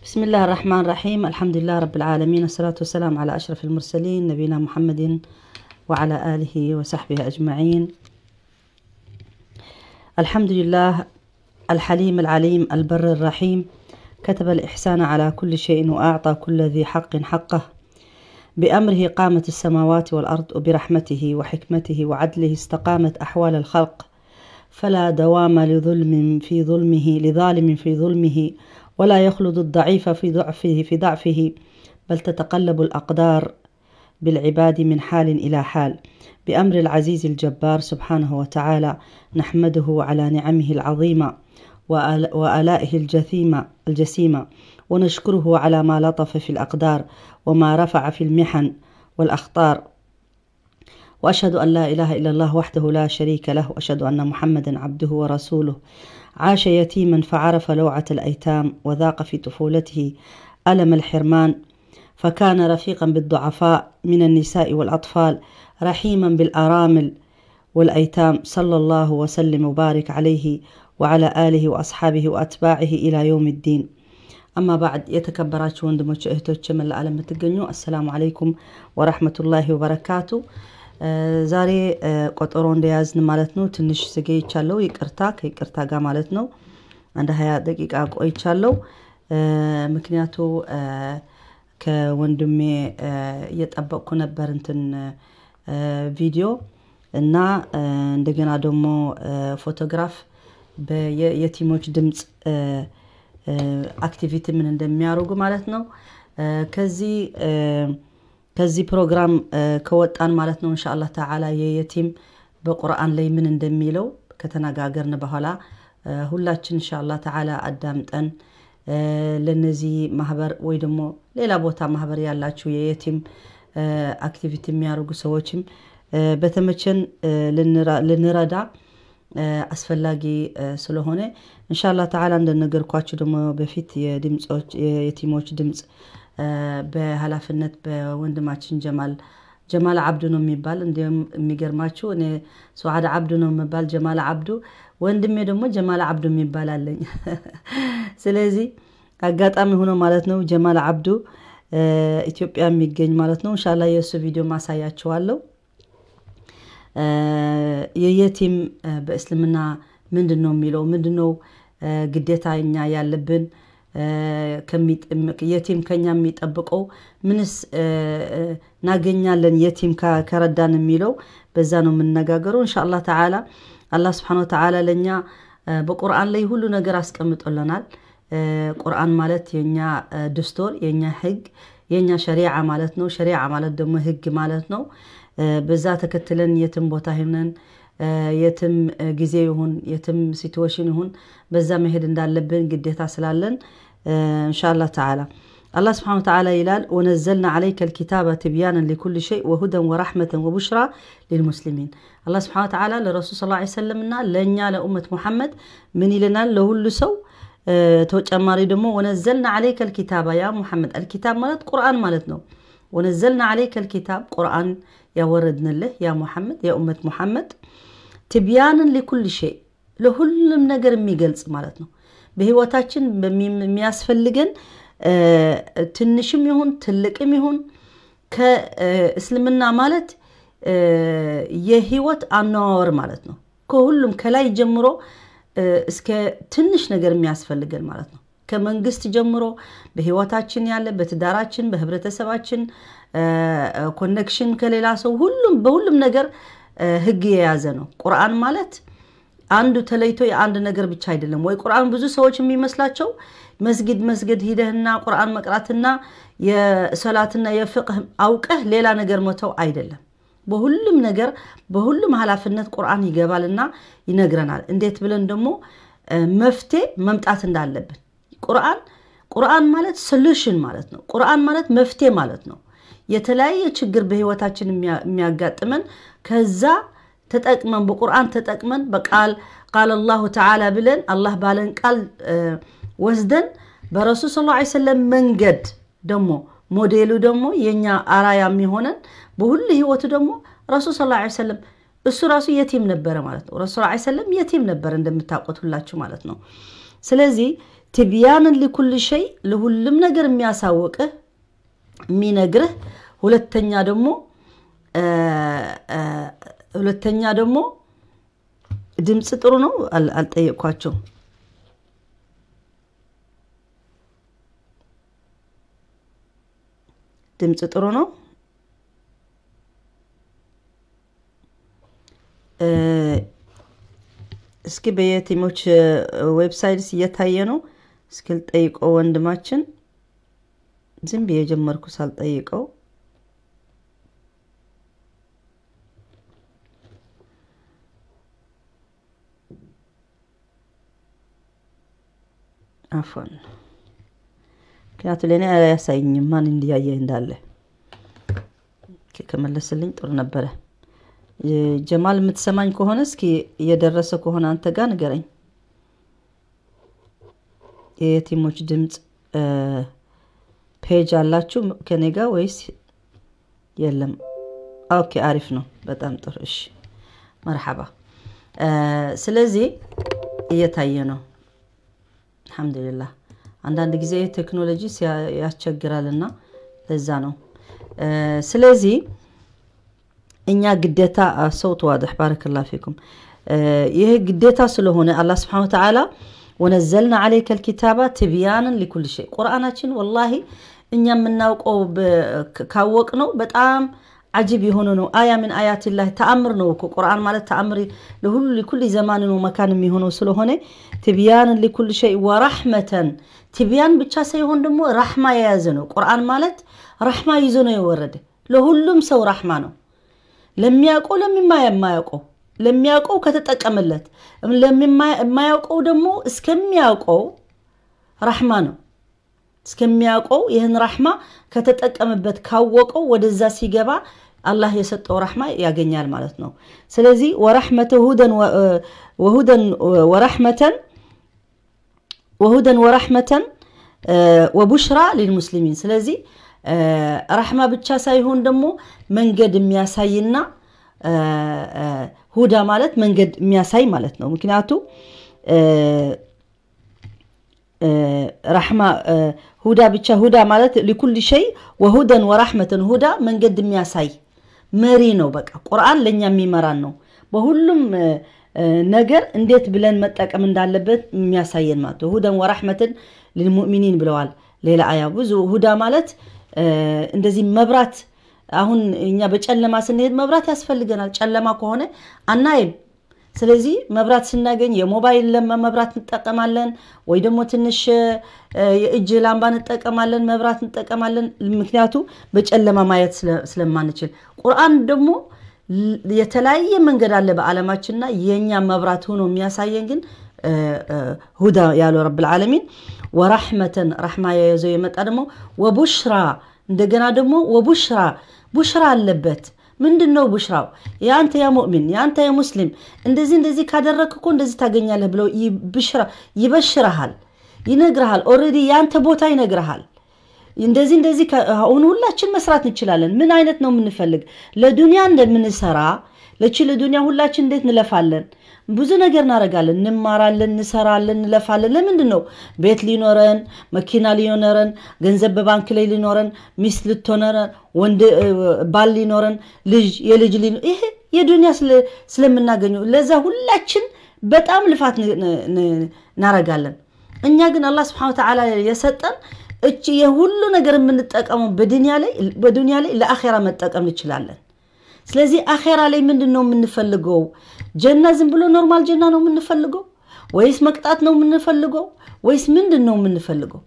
بسم الله الرحمن الرحيم. الحمد لله رب العالمين، الصلاة والسلام على أشرف المرسلين نبينا محمد وعلى آله وصحبه أجمعين. الحمد لله الحليم العليم البر الرحيم، كتب الإحسان على كل شيء وأعطى كل ذي حق حقه. بأمره قامت السماوات والأرض، وبرحمته وحكمته وعدله استقامت أحوال الخلق، فلا دوام لظلم في ظلمه، لظالم في ظلمه، ولا يخلد الضعيف في ضعفه، في ضعفه، بل تتقلب الأقدار بالعباد من حال إلى حال. بأمر العزيز الجبار سبحانه وتعالى نحمده على نعمه العظيمة وآل-، وآلائه الجثيمة، الجسيمة، ونشكره على ما لطف في الأقدار وما رفع في المحن والأخطار. وأشهد أن لا إله إلا الله وحده لا شريك له، وأشهد أن محمدا عبده ورسوله. عاش يتيما فعرف لوعة الأيتام، وذاق في طفولته ألم الحرمان، فكان رفيقا بالضعفاء من النساء والأطفال، رحيما بالأرامل والأيتام، صلى الله وسلم وبارك عليه وعلى آله وأصحابه وأتباعه إلى يوم الدين. أما بعد، የተከበራችሁ ወንድሞች እህቶች፣ መላ ዓለም የምትገኙ፣ አሰላሙ አለይኩም ወራህመቱላሂ ወበረካቱ። እ፣ ዛሬ፣ እ፣ ቆጠሮ እንደያዝን ማለት ነው፣ ትንሽ ዘገይቻለሁ። ይቅርታ፣ ከይቅርታ ጋር ማለት ነው፣ አንድ ሃያ ደቂቃ ቆይቻለሁ። እ፣ ምክንያቱ፣ እ፣ ከወንድሜ፣ እ፣ እየጠበቅኩ ነበር እንትን፣ እ፣ ቪዲዮ እና፣ እ፣ እንደገና ደግሞ፣ እ፣ ፎቶግራፍ በየ-፣ የቲሞች ድምፅ፣ እ፣ እ፣ አክቲቪቲ ምን እንደሚያደርጉ ማለት ነው። እ፣ ከዚህ፣ እ፣ ከዚህ ፕሮግራም፣ እ፣ ከወጣን ማለት ነው፣ ኢንሻአላህ ተዓላ የየቲም በቁርአን ላይ ምን እንደሚለው ከተነጋገርን በኋላ፣ እ፣ ሁላችን ኢንሻአላህ ተዓላ አዳምጠን፣ እ፣ ለነዚህ ማህበር ወይ ደግሞ ሌላ ቦታ ማህበር ያላችሁ የየቲም፣ እ፣ አክቲቪቲ የሚያደርጉ ሰዎችም፣ እ፣ በተመቸን፣ እ፣ ልንራ-፣ ልንረዳ፣ እ፣ አስፈላጊ፣ እ፣ ስለሆነ፣ ኢንሻአላህ ተዓላ እንደነገርኳችሁ ደግሞ በፊት የድምጾች፣ የየቲሞች ድምፅ፣ እ፣ በኃላፊነት በወንድማችን ጀማል፣ ጀማል አብዱ ነው የሚባል። እንዲሁም የሚገርማችሁ እኔ ሱዓድ አብዱ ነው የምባል፣ ጀማል አብዱ። ወንድሜ ደግሞ ጀማል አብዱ የሚባል አለኝ። ስለዚህ አጋጣሚ ሆኖ ማለት ነው ጀማል አብዱ፣ እ፣ ኢትዮጵያ የሚገኝ ማለት ነው። ኢንሻአላህ የእሱ ቪዲዮ ማሳያችኋለሁ። እ፣ የየቲም፣ እ፣ በእስልምና ምንድን ነው የሚለው፣ ምንድን ነው፣ እ፣ ግዴታ እኛ ያለብን፣ እ፣ ከሚጥ-፣ የቲም ከኛ የሚጠብቀው ምንስ፣ እ፣ እ፣ እናገኛለን የቲም ከ-፣ ከረዳን የሚለው በዛ ነው የምንነጋገረው። ኢንሻአላህ ተዓላ አላህ ስብሐነ ወተዓላ ለእኛ፣ እ፣ በቁርአን ላይ ሁሉ ነገር አስቀምጦልናል። እ፣ ቁርአን ማለት የኛ፣ እ፣ ድስቶር፣ የኛ ህግ፣ የኛ ሸሪዓ ማለት ነው። ሸሪዓ ማለት ደግሞ ህግ ማለት ነው። እ፣ በዛ ተከትለን የትም ቦታ ሆነን፣ እ፣ የትም፣ እ፣ ጊዜ ይሁን፣ የትም ሲትዌሽን ይሁን፣ በዛ መሄድ እንዳለብን ግዴታ ስላለን፣ እ፣ ኢንሻአላህ ተዓላ አላህ ስብሐነ ወተዓላ ይላል፣ "ወነዘልና ዐለይከል ኪታበ ትብያነን ሊኩሊ ሸይእ ወሁደን ወረሕመተን ወቡሽራ ሊልሙስሊሚን።" አላህ ስብሐነ ወተዓላ ለረሱል ሰለላሁ ዐለይሂ ወሰለምና ለእኛ ለኡመት ሙሐመድ ምን ይለናል? ለሁሉ ሰው፣ እ፣ ተጨማሪ ደግሞ "ወነዘልና ዐለይከል ኪታበ" ያ ሙሐመድ፣ አልኪታብ ማለት ቁርአን ማለት ነው። "ወነዘልና ዐለይከል ኪታብ" ቁርአን ያወረድንልህ ያ ሙሐመድ፣ ያ ኡመት ሙሐመድ፣ "ትብያነን ሊኩሊ ሸይእ" ለሁሉም ነገር የሚገልጽ ማለት ነው። በህይወታችን በሚ-፣ የሚያስፈልገን፣ እ፣ ትንሽም ይሁን ትልቅም ይሁን ከ-፣ እ፣ እስልምና ማለት፣ እ፣ የህይወት አነዋወር ማለት ነው። ከሁሉም ከላይ ጀምሮ፣ እ፣ እስከ ትንሽ ነገር የሚያስፈልገን ማለት ነው። ከመንግስት ጀምሮ በህይወታችን ያለ፣ በትዳራችን፣ በህብረተሰባችን፣ እ፣ ኮኔክሽን ከሌላ ሰው፣ ሁሉም፣ በሁሉም ነገር፣ እ፣ ህግ የያዘ ነው። ቁርአን ማለት አንዱ ተለይቶ የአንድ ነገር ብቻ አይደለም። ወይ ቁርአን ብዙ ሰዎች የሚመስላቸው መስጊድ፣ መስጊድ ሂደህና ቁርአን መቅራትና የሰላትና የፍቅህ አውቀህ ሌላ ነገር መተው አይደለም። በሁሉም ነገር፣ በሁሉም ኃላፊነት ቁርአን ይገባልና ይነግረናል። እንዴት ብለን ደግሞ፣ እ፣ መፍትሄ መምጣት እንዳለብን። ቁርአን፣ ቁርአን ማለት ሶሉሽን ማለት ነው። ቁርአን ማለት መፍትሄ ማለት ነው። የተለያየ ችግር በህይወታችን የሚያ-፣ የሚያጋጥመን ከዛ ተጠቅመን፣ በቁርአን ተጠቅመን፣ በቃል ቃል አላሁ ተዓላ ብለን አላህ ባለን ቃል፣ እ፣ ወስደን በረሱል ሰለላሁ ዐለይሂ ወሰለም መንገድ ደግሞ ሞዴሉ ደግሞ የኛ አራያ የሚሆነን በሁሉ ህይወቱ ደግሞ ረሱል ሰለላሁ ዐለይሂ ወሰለም እሱ ራሱ የቲም ነበረ ማለት ነው። ረሱል ሰለላሁ ዐለይሂ ወሰለም የቲም ነበረ እንደምታውቁት ሁላችሁ ማለት ነው። ስለዚህ ትብያንን ሊኩል ሸይ፣ ለሁሉም ነገር የሚያሳውቅህ የሚነግርህ። ሁለተኛ ደግሞ እ፣ እ፣ ሁለተኛ ደግሞ ድምፅ ጥሩ ነው። አል- አልጠየቅኳቸው። ድምፅ ጥሩ ነው። እ፣ እስኪ በየቲሞች ዌብሳይትስ እየታየ ነው። እስኪ ልጠይቀው ወንድማችን። ዝም ብዬ ጀመርኩ ሳልጠይቀው። አፎን ምክንያቱ ለእኔ አያሳይኝም ማን እንዲያየ እንዳለ። ኦኬ፣ ከመለስልኝ ጥሩ ነበረ። ጀማል፣ የምትሰማኝ ከሆነ እስኪ እየደረሰ ከሆነ አንተ ጋር ንገረኝ። የየቲሞች ድምፅ ፔጅ አላችሁ ከኔ ጋር ወይስ የለም? ኦኬ፣ አሪፍ ነው። በጣም ጥሩ። እሺ፣ መርሐባ። እ፣ ስለዚህ እየታየ ነው። አልሐምዱሊላህ። አንዳንድ ጊዜ ቴክኖሎጂ ሲያ- ያስቸግራልና ለዛ ነው። እ፣ ስለዚህ እኛ ግዴታ፣ አ፣ ሰውት ዋድሕ፣ ባረከላሁ ፊኩም። እ፣ ይሄ ግዴታ ስለሆነ አላህ ስብሐነሁ ወተዓላ «ወነዘልና ዐለይከል ኪታባ ትብያንን ሊኩል ሸይ።» ቁርአናችን ወላሂ እኛ የምናውቀው በ- ክ- ካወቅነው በጣም አጅብ የሆነ ነው። አያ ምን አያቲላህ፣ ተአምር ነው እኮ ቁርአን ማለት። ተአምር ለሁሉ ሊኩል ዘማንን ወመካን የሚሆነው ስለሆነ ትብያንን ሊኩል ሸይ ወራሕመተን፣ ትብያን ብቻ ሳይሆን ደግሞ ራሕማ የያዘ ነው። ቁርአን ማለት ራሕማ ይዞ ነው የወረደ። ለሁሉም ሰው ራሕማ ነው። ለሚያውቀው፣ ለሚማ- የማያውቀው፣ ለሚያውቀው ከተጠቀመለት፣ ለሚማ- የማያውቀው ደግሞ እስከሚያውቀው ራሕማ ነው። እስከሚያውቀው ይህን ራሕማ ከተጠቀመበት፣ ካወቀው፣ ወደዛ ሲገባ አላህ የሰጠው ራሕማ ያገኛል ማለት ነው። ስለዚህ ወራሕመተ ሁደን ወ- ወሁደን ወራሕመተን ወሁደን ወራሕመተን እ፣ ወቡሽራ ሊልሙስሊሚን። ስለዚህ እ፣ ራሕማ ብቻ ሳይሆን ደግሞ መንገድ የሚያሳይና እ፣ እ፣ ሁዳ ማለት መንገድ የሚያሳይ ማለት ነው። ምክንያቱ እ፣ እ፣ ራሕማ እ፣ ሁዳ ብቻ፣ ሁዳ ማለት ሊኩል ሸይ ወሁደን ወራሕመተን፣ ሁዳ መንገድ የሚያሳይ መሪ ነው። በቃ ቁርአን ለእኛ የሚመራን ነው። በሁሉም እ፣ እ፣ ነገር እንዴት ብለን መጠቀም እንዳለበት የሚያሳየን ማለት ነው። ሁደን ወራሕመትን ሊልሙእሚኒን ብለዋል። ሌላ አያ ብዙ ሁዳ ማለት እ፣ እንደዚህ መብራት፣ አሁን እኛ በጨለማ ስንሄድ መብራት ያስፈልገናል። ጨለማ ከሆነ አናይም። ስለዚህ መብራት ስናገኝ የሞባይል ለማ- መብራት እንጠቀማለን፣ ወይ ደግሞ ትንሽ እ፣ የእጅ ላምባ እንጠቀማለን፣ መብራት እንጠቀማለን። ምክንያቱ በጨለማ ማየት ስለ- ስለማንችል። ቁርአን ደግሞ ል- የተለያየ መንገድ አለ በዓለማችንና የኛ መብራት ሆኖ የሚያሳየን ግን እ፣ እ፣ ሁዳ ያለው ረብል ዓለሚን ወራሕመተን፣ ራሕማ የያዘው የመጣ ደግሞ ወቡሽራ፣ እንደገና ደግሞ ወቡሽራ፣ ቡሽራ አለበት። ምንድን ነው ቡሽራው? የአንተ ያ ሙእሚን፣ የአንተ ያ ሙስሊም፣ እንደዚህ እንደዚህ ካደረግክ እኮ እንደዚህ ታገኛለህ ብለው ይብሽራ- ይበሽረሃል፣ ይነግርሃል። ኦልሬዲ የአንተ ቦታ ይነግርሃል። እንደዚህ እንደዚህ ከ- አሁን ሁላችን መስራት እንችላለን። ምን አይነት ነው የምንፈልግ? ለዱንያ እንደምንሰራ ለቺ ለዱንያ ሁላችን እንዴት እንለፋለን? ብዙ ነገር እናደርጋለን። እንማራለን፣ እንሰራለን፣ እንለፋለን። ለምንድን ነው? ቤት ሊኖረን፣ መኪና ሊኖረን፣ ገንዘብ በባንክ ላይ ሊኖረን፣ ሚስት ልትሆነን፣ ወንድ እ፣ ባል ሊኖረን፣ ልጅ፣ የልጅ ሊኖ- ይሄ የዱንያ ስለ- ስለምናገኘው ለዛ ሁላችን በጣም ልፋት ን- ን- ን- እናረጋለን። እኛ ግን አላህ ስብሐነ ወተዓላ የሰጠን እቺ የሁሉ ነገር የምንጠቀመው በዱንያ ላይ በዱንያ ላይ ለአኼራ መጠቀም እንችላለን። ስለዚህ አኼራ ላይ ምንድን ነው የምንፈልገው? ጀና ዝም ብሎ ኖርማል ጀና ነው የምንፈልገው ወይስ መቅጣት ነው የምንፈልገው ወይስ ምንድን ነው የምንፈልገው?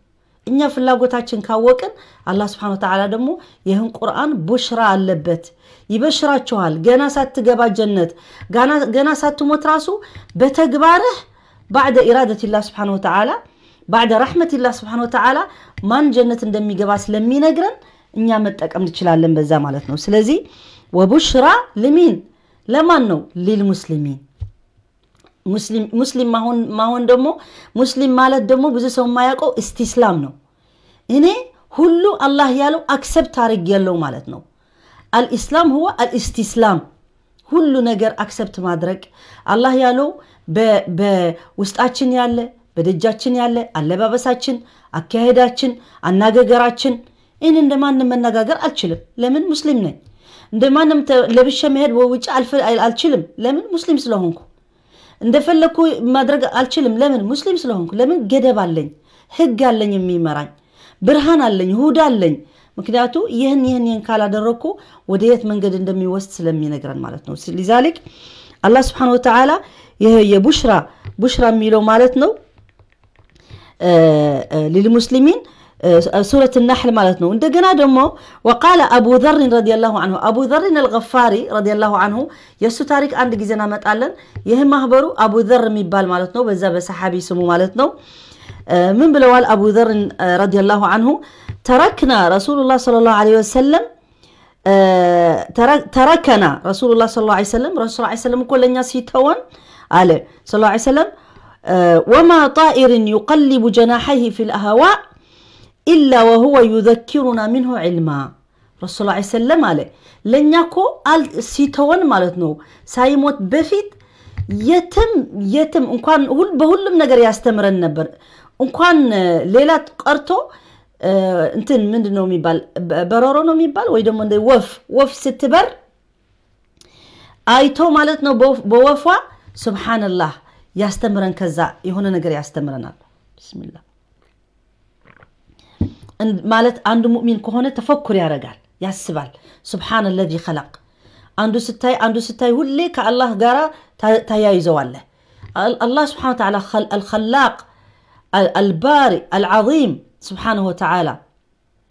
እኛ ፍላጎታችን ካወቅን አላህ ስብሐነ ወተዓላ ደግሞ ይህን ቁርአን ቡሽራ አለበት፣ ይበሽራችኋል። ገና ሳትገባ ጀነት፣ ገና- ገና ሳትሞት ራሱ በተግባርህ ባዕደ ኢራደቲላህ ስብሐነ ወተዓላ፣ ባዕደ ረሕመቲላህ ስብሐነ ወተዓላ ማን ጀነት እንደሚገባ ስለሚነግረን እኛ መጠቀም እንችላለን በዛ ማለት ነው። ስለዚህ ወቡሽራ ልሚን ለማን ነው? ሊልሙስሊሚን። ሙስሊም ሙስሊም ማሆን ማሆን ደግሞ ሙስሊም ማለት ደግሞ ብዙ ሰው የማያውቀው እስቲስላም ነው። እኔ ሁሉ አላህ ያለው አክሰፕት አድርግ ያለው ማለት ነው። አልኢስላም ሁወ አልኢስቲስላም፣ ሁሉ ነገር አክሰፕት ማድረግ። አላህ ያለው በ- በውስጣችን ያለ በደጃችን ያለ አለባበሳችን፣ አካሄዳችን፣ አናገገራችን። እኔ እንደማንም መነጋገር አልችልም። ለምን? ሙስሊም ነኝ። እንደማንም ተ- ለብሼ መሄድ ወይ ውጭ አልፈ- አልችልም። ለምን? ሙስሊም ስለሆንኩ። እንደፈለግኩ ማድረግ አልችልም። ለምን? ሙስሊም ስለሆንኩ። ለምን? ገደብ አለኝ፣ ህግ አለኝ የሚመራኝ፣ ብርሃን አለኝ፣ ሁዳ አለኝ። ምክንያቱ ይህን ይህን ይህን ካላደረግኩ ወደ የት መንገድ እንደሚወስድ ስለሚነግረን ማለት ነው። ሊዛሊክ አላህ ስብሓን ወተዓላ ይህ የቡሽራ ቡሽራ የሚለው ማለት ነው። ሊልሙስሊሚን ሱረት ናሕል ማለት ነው። እንደገና ደግሞ ወቃለ አቡ ዘርን ረዲየላሁ አንሁ፣ አቡ ዘርን አልገፋሪ ረዲየላሁ አንሁ የእሱ ታሪክ አንድ ጊዜ እናመጣለን። ይህ ማህበሩ አቡ ዘር የሚባል ማለት ነው፣ በዛ በሰሓቢ ስሙ ማለት ነው። ምን ብለዋል አቡ ዘርን ረዲየላሁ አንሁ? ተረክና ረሱሉላህ ሰለላሁ ዐለይሂ ወሰለም ተረከና ረሱሉላህ ሰለላሁ ዐለይሂ ወሰለም ረሱል ሰለላሁ ዐለይሂ ወሰለም እኮ ለእኛ ሲተወን አለ ሰለላሁ ዐለይሂ ወሰለም ወማ ጣኢርን ዩቀሊቡ ጀናሐይሂ ፊል አህዋ ኢላ ወሁወ ዩዘኪሩና ሚንሁ ዒልማ። ረሱል ሰለላሁ ዐለይሂ ወሰለም አለ ለእኛ እኮ አል- ሲተወን ማለት ነው፣ ሳይሞት በፊት የትም የትም እንኳን ሁል- በሁሉም ነገር ያስተምረን ነበር። እንኳን ሌላ ቀርቶ እንትን ምንድን ነው የሚባል በ- በረሮ ነው የሚባል ወይ ደግሞ እንደ ወፍ ወፍ ስትበር አይቶ ማለት ነው በወፍ- በወፏ ሱብሓነላህ ያስተምረን፣ ከዛ የሆነ ነገር ያስተምረናል። ብስሚላህ እን- ማለት አንዱ ሙእሚን ከሆነ ተፈኩር ያደርጋል፣ ያስባል። ሱብሓነ ለዚ ኸለቅ አንዱ ስታይ አንዱ ስታይ ሁሌ ከአላህ ጋራ ታ- ታያይዘዋለህ። አል- አላህ ስብሓነ ወተዓላ ኸል- አልኸላቅ አል- አልባሪ አልዓዚም ስብሓነሁ ወተዓላ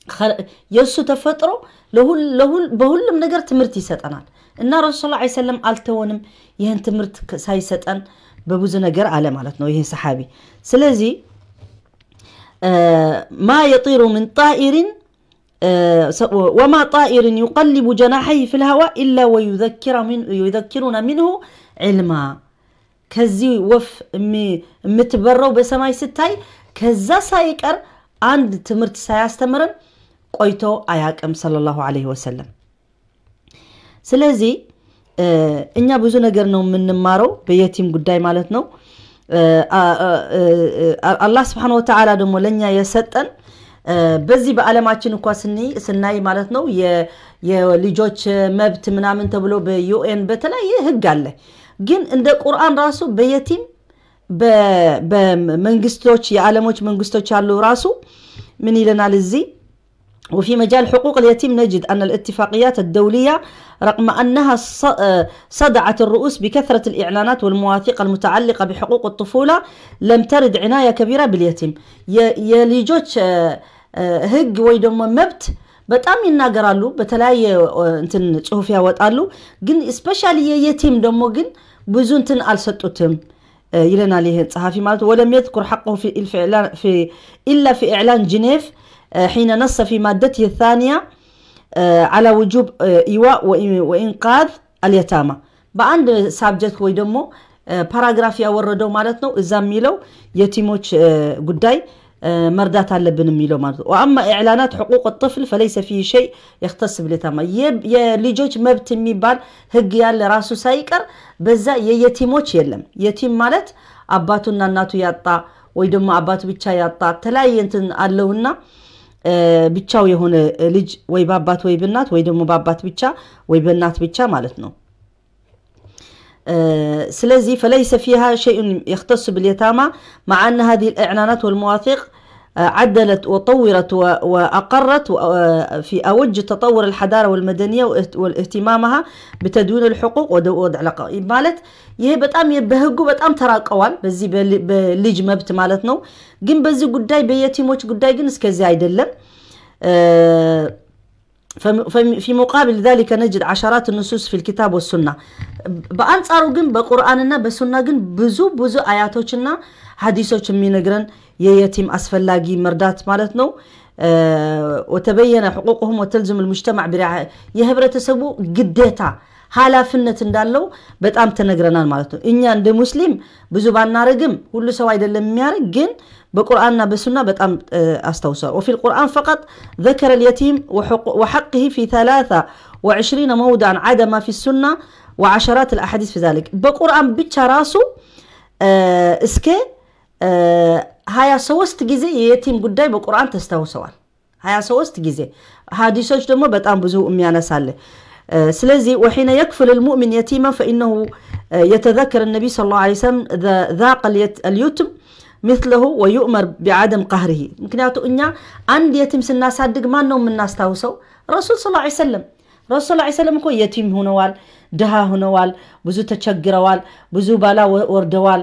ኸ- የእሱ ተፈጥሮ ለሁል- ለሁል- በሁሉም ነገር ትምህርት ይሰጠናል። እና ረሱል ሰለላሁ ዐለይሂ ወሰለም አልተወንም ይህን ትምህርት ከ- ሳይሰጠን በብዙ ነገር አለ ማለት ነው ይህ ሰሓቢ። ስለዚህ ማ የጢሩ ምን ጣኢሪን ወማ ጣኢርን ዩቀሊቡ ጀናሐይሂ ፊል ሀዋ ኢላ ወዩዘኪሩና ሚንሁ ዒልማ። ከዚህ ወፍ የምትበረው በሰማይ ስታይ ከዛ ሳይቀር አንድ ትምህርት ሳያስተምረን ቆይቶ አያቅም ሰለላሁ ዐለይሂ ወሰለም። ስለዚህ እኛ ብዙ ነገር ነው የምንማረው በየቲም ጉዳይ ማለት ነው። አላህ ስብሓን ወተዓላ ደግሞ ለእኛ የሰጠን በዚህ በዓለማችን እኳ ስናይ ማለት ነው የልጆች መብት ምናምን ተብሎ በ ዩ ኤን በተለያየ ህግ አለ። ግን እንደ ቁርአን ራሱ በየቲም በመንግስቶች የዓለሞች መንግስቶች ያሉ ራሱ ምን ይለናል እዚህ وفي مجال حقوق اليتيم نجد أن الاتفاقيات الدولية رغم أنها صدعت الرؤوس بكثرة الإعلانات والمواثيق المتعلقة بحقوق الطفولة لم ترد عناية كبيرة باليتيم. የልጆች ህግ ወይ ደግሞ መብት በጣም ይናገራሉ፣ በተለያየ እንትን ጽሁፍ ያወጣሉ። ግን especially የየቲም ደግሞ ግን ብዙ እንትን አልሰጡትም ይለናል ይሄ ጸሐፊ ማለት ولم يذكر حقه في في إلا في إعلان جنيف حين نص في مادته الثانية على وجوب إيواء وإنقاذ اليتامى በአንድ subject ወይ ደግሞ ፓራግራፍ ያወረደው ማለት ነው። እዛ የሚለው የቲሞች ጉዳይ መርዳት አለብን የሚለው ማለት ነው። وأما إعلانات حقوق الطفل فليس فيه شيء يختص باليتامى የልጆች መብት የሚባል ህግ ያለ ራሱ ሳይቀር በዛ የየቲሞች የለም። የቲም ማለት አባቱና እናቱ ያጣ ወይ ደግሞ አባቱ ብቻ ያጣ ተለያየ እንትን አለውና ብቻው የሆነ ልጅ ወይ በአባት ወይ በእናት ወይ ደግሞ በአባት ብቻ ወይ በእናት ብቻ ማለት ነው። ስለዚህ فليس فيها شيء يختص باليتامى مع أن هذه الإعلانات والمواثيق عدلت وطورت وأقرت في أوج تطور الحضارة والمدنية واهتمامها بتدوين الحقوق ووضع القواعد ማለት ይሄ በጣም በህጉ በጣም ተራቀዋል በዚህ በልጅ መብት ማለት ነው። ግን በዚህ ጉዳይ በየቲሞች ጉዳይ ግን እስከዚህ አይደለም። في مقابل ذلك نجد عشرات النصوص في الكتاب والسنة በአንጻሩ ግን በቁርአንና በሱና ግን ብዙ ብዙ አያቶችና ሐዲሶች የሚነግረን የየቲም አስፈላጊ መርዳት ማለት ነው። وتبين حقوقهم وتلزم المجتمع برعاية የህብረተሰቡ ግዴታ ኃላፊነት እንዳለው በጣም ተነግረናል ማለት ነው። እኛ እንደ ሙስሊም ብዙ ባናረግም ሁሉ ሰው አይደለም የሚያረግ፣ ግን በቁርአንና በሱና በጣም አስታውሷል። وفي القرآن فقط ذكر اليتيم وحقه في ثلاثة وعشرين موضعا عدا ما في السنة وعشرات الأحاديث في ذلك በቁርአን ብቻ ራሱ እስከ ሀያ ሶስት ጊዜ የየቲም ጉዳይ በቁርአን ተስታውሰዋል። ሀያ ሶስት ጊዜ። ሀዲሶች ደግሞ በጣም ብዙ የሚያነሳለ። ስለዚህ وحين يكفل المؤمن يتيما فإنه يتذكر النبي صلى الله عليه وسلم ذاق اليتم مثله ويؤمر بعدم قهره። ምክንያቱ እኛ አንድ የቲም ስናሳድግ ማን ነው የምናስታውሰው? ረሱል ሰለላሁ ዐለይሂ ወሰለም። ረሱል ሰለላሁ ዐለይሂ ወሰለም እኮ የቲም ሆነዋል፣ ድሃ ሆነዋል፣ ብዙ ተቸግረዋል፣ ብዙ ባላ ወርደዋል።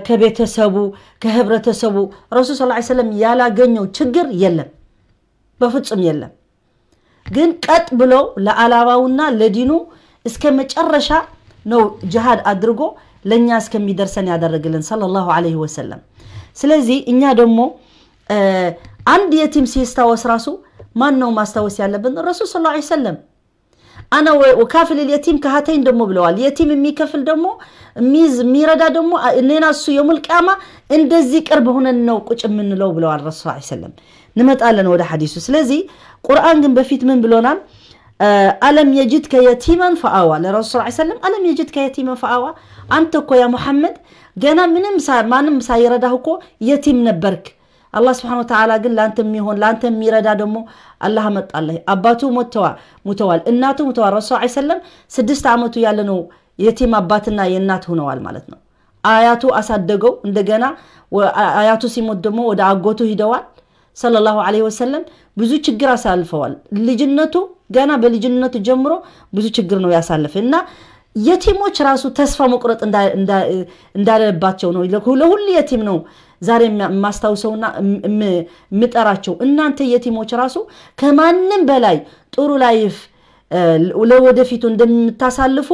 ከቤተሰቡ ከህብረተሰቡ ረሱል ሰለላሁ ዐለይሂ ወሰለም ያላገኘው ችግር የለም፣ በፍጹም የለም። ግን ቀጥ ብለው ለዓላማውና ለዲኑ እስከ መጨረሻ ነው ጅሃድ አድርጎ ለእኛ እስከሚደርሰን ያደረግልን ሰለላሁ ዐለይሂ ወሰለም። ስለዚህ እኛ ደግሞ አንድ የቲም ሲስታወስ ራሱ ማን ነው ማስታወስ ያለብን? ረሱል ሰለላሁ ዐለይሂ ወሰለም። አና ወካፍል የቲም ከሃተይን ደግሞ ብለዋል። የቲም የሚከፍል ደግሞ የሚይዝ የሚረዳ ደግሞ እኔና እሱ የሙል ቅያማ እንደዚህ ቅርብ ሆነን ነው ቁጭ የምንለው ብለዋል ረሱል ሰለላሁ ዐለይሂ ወሰለም። እንመጣለን ወደ ሐዲሱ። ስለዚህ ቁርአን ግን በፊት ምን ብሎናል? አለም የጅድከ የቲመን ፈአዋ። ለረሱል ሰለላሁ ዐለይሂ ወሰለም አለም የጅድከ የቲመን ፈአዋ፣ አንተ እኮ ያ ሙሐመድ ገና ምንም ማንም ሳይረዳህ እኮ የቲም ነበርክ። አላህ ስብሐነ ወተዓላ ግን ለአንተ የሚሆን ለአንተ የሚረዳ ደግሞ አላህ አመጣለህ። አባቱ ሞተዋ ሙተዋል፣ እናቱ ሙተዋል። ረሱል ሰለላሁ ዐለይሂ ወሰለም ስድስት ዓመቱ ያለ ነው የቲም አባትና የእናት ሆነዋል ማለት ነው። አያቱ አሳደገው። እንደገና አያቱ ሲሞት ደግሞ ወደ አጎቱ ሂደዋል ሰለላሁ ዐለይሂ ወሰለም። ብዙ ችግር አሳልፈዋል። ልጅነቱ ገና በልጅነቱ ጀምሮ ብዙ ችግር ነው ያሳለፈ እና የቲሞች ራሱ ተስፋ መቁረጥ እንዳለባቸው ነው። ለሁሉ የቲም ነው ዛሬ የማስታውሰውና የምጠራቸው። እናንተ የቲሞች ራሱ ከማንም በላይ ጥሩ ላይፍ ለወደፊቱ እንደምታሳልፉ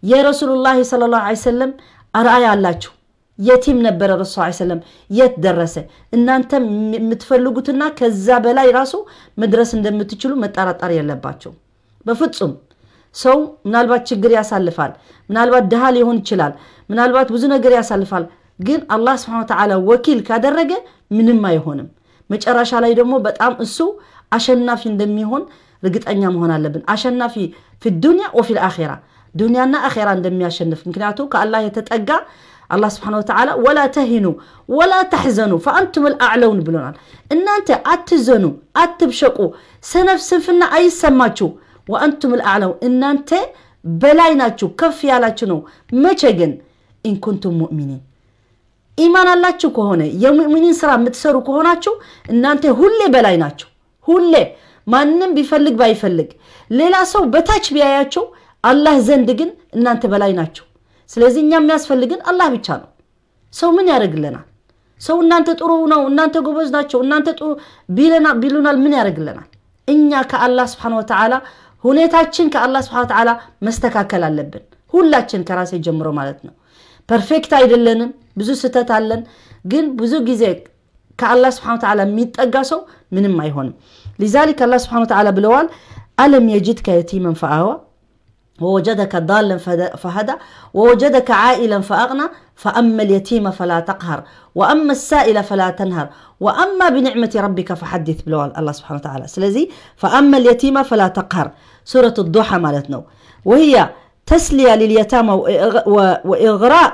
የረሱሉላህ ሰለላሁ ዐለይሂ ወሰለም አርአያ አላችሁ። የቲም ነበረ ረሱል ሰለላሁ ዐለይሂ ወሰለም፣ የት ደረሰ? እናንተ የምትፈልጉትና ከዛ በላይ ራሱ መድረስ እንደምትችሉ መጠራጠር የለባቸው በፍጹም። ሰው ምናልባት ችግር ያሳልፋል፣ ምናልባት ድሃ ሊሆን ይችላል፣ ምናልባት ብዙ ነገር ያሳልፋል። ግን አላህ ስብሐነ ወተዓላ ወኪል ካደረገ ምንም አይሆንም። መጨረሻ ላይ ደግሞ በጣም እሱ አሸናፊ እንደሚሆን ርግጠኛ መሆን አለብን። አሸናፊ في الدنيا وفي الآخرة፣ ዱንያና አኼራ እንደሚያሸንፍ። ምክንያቱ ከአላህ የተጠጋ አላህ ስብሐነ ወተዓላ ወላ ተሂኑ ወላ ተሕዘኑ ፈአንቱም ልአዕለውን ብሎናል። እናንተ አትዘኑ፣ አትብሸቁ፣ ሰነፍ ስንፍና አይሰማችሁ። ወአንቱም ልአዕለውን፣ እናንተ በላይ ናችሁ፣ ከፍ ያላችሁ ነው። መቼ ግን? ኢንኩንቱም ሙእሚኒን፣ ኢማን አላችሁ ከሆነ የሙእሚኒን ስራ የምትሰሩ ከሆናችሁ እናንተ ሁሌ በላይ ናችሁ። ሁሌ ማንም ቢፈልግ ባይፈልግ ሌላ ሰው በታች ቢያያችሁ አላህ ዘንድ ግን እናንተ በላይ ናችሁ። ስለዚህ እኛ የሚያስፈልግን አላህ ብቻ ነው። ሰው ምን ያደርግልናል? ሰው እናንተ ጥሩ ነው፣ እናንተ ጎበዝ ናቸው፣ እናንተ ጥሩ ቢለና ቢሉናል ምን ያደርግልናል? እኛ ከአላህ ስብሐነ ወተዓላ ሁኔታችን ከአላህ ስብሐነ ወተዓላ መስተካከል አለብን። ሁላችን ከራሴ ጀምሮ ማለት ነው። ፐርፌክት አይደለንም፣ ብዙ ስህተት አለን። ግን ብዙ ጊዜ ከአላህ ስብሐነ ወተዓላ የሚጠጋ ሰው ምንም አይሆንም። لذلك አላህ ስብሐነ ወተዓላ ብለዋል፣ ألم يجدك يتيما فآوى ووجدك ضالا فهدى ووجدك عائلا فأغنى فأما اليتيم فلا تقهر وأما السائل فلا تنهر وأما بنعمة ربك فحدث ብለዋል አላህ ስብሐነ ወተዓላ። ስለዚህ فأما اليتيم فلا تقهر ሱረት ዱሓ ማለት ነው። وهي تسلية لليتامى وإغراء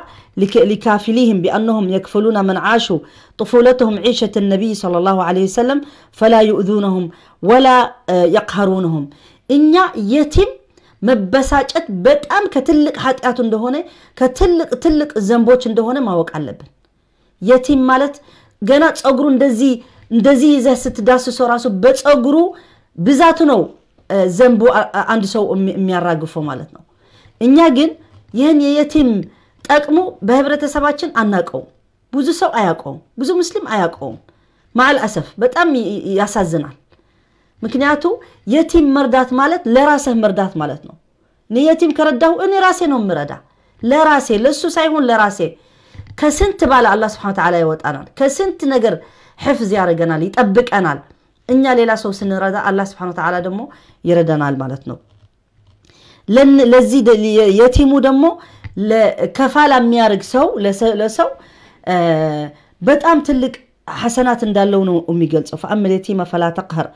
لكافليهم بأنهم يكفلون من عاشوا طفولتهم عيشة النبي صلى الله عليه وسلم فلا يؤذونهم ولا يقهرونهم። እኛ የቲም መበሳጨት በጣም ከትልቅ ኃጢአቱ እንደሆነ ከትልቅ ትልቅ ዘንቦች እንደሆነ ማወቅ አለብን። የቲም ማለት ገና ጸጉሩ እንደዚህ እንደዚህ ይዘህ ስትዳስሰው ራሱ በጸጉሩ ብዛቱ ነው ዘንቡ አንድ ሰው የሚያራግፈው ማለት ነው። እኛ ግን ይህን የየቲም ጠቅሙ በህብረተሰባችን አናቀውም። ብዙ ሰው አያውቀውም፣ ብዙ ሙስሊም አያውቀውም። ማዕል አሰፍ በጣም ያሳዝናል። ምክንያቱ የቲም መርዳት ማለት ለራስህ መርዳት ማለት ነው። እኔ የቲም ከረዳሁ እኔ ራሴ ነው የምረዳ፣ ለራሴ ለሱ ሳይሆን ለራሴ። ከስንት ባላ አላህ ስብሐነ ወተዓላ ያወጣናል፣ ከስንት ነገር ሕፍዝ ያደርገናል፣ ይጠብቀናል። እኛ ሌላ ሰው ስንረዳ አላህ ስብሐነ ወተዓላ ደግሞ ይረዳናል ማለት ነው። ለዚህ የቲሙ ደግሞ ለከፋላ የሚያደርግ ሰው ለሰው በጣም ትልቅ ሐሰናት እንዳለው ነው የሚገልጸው። فأما اليتيم فلا تقهر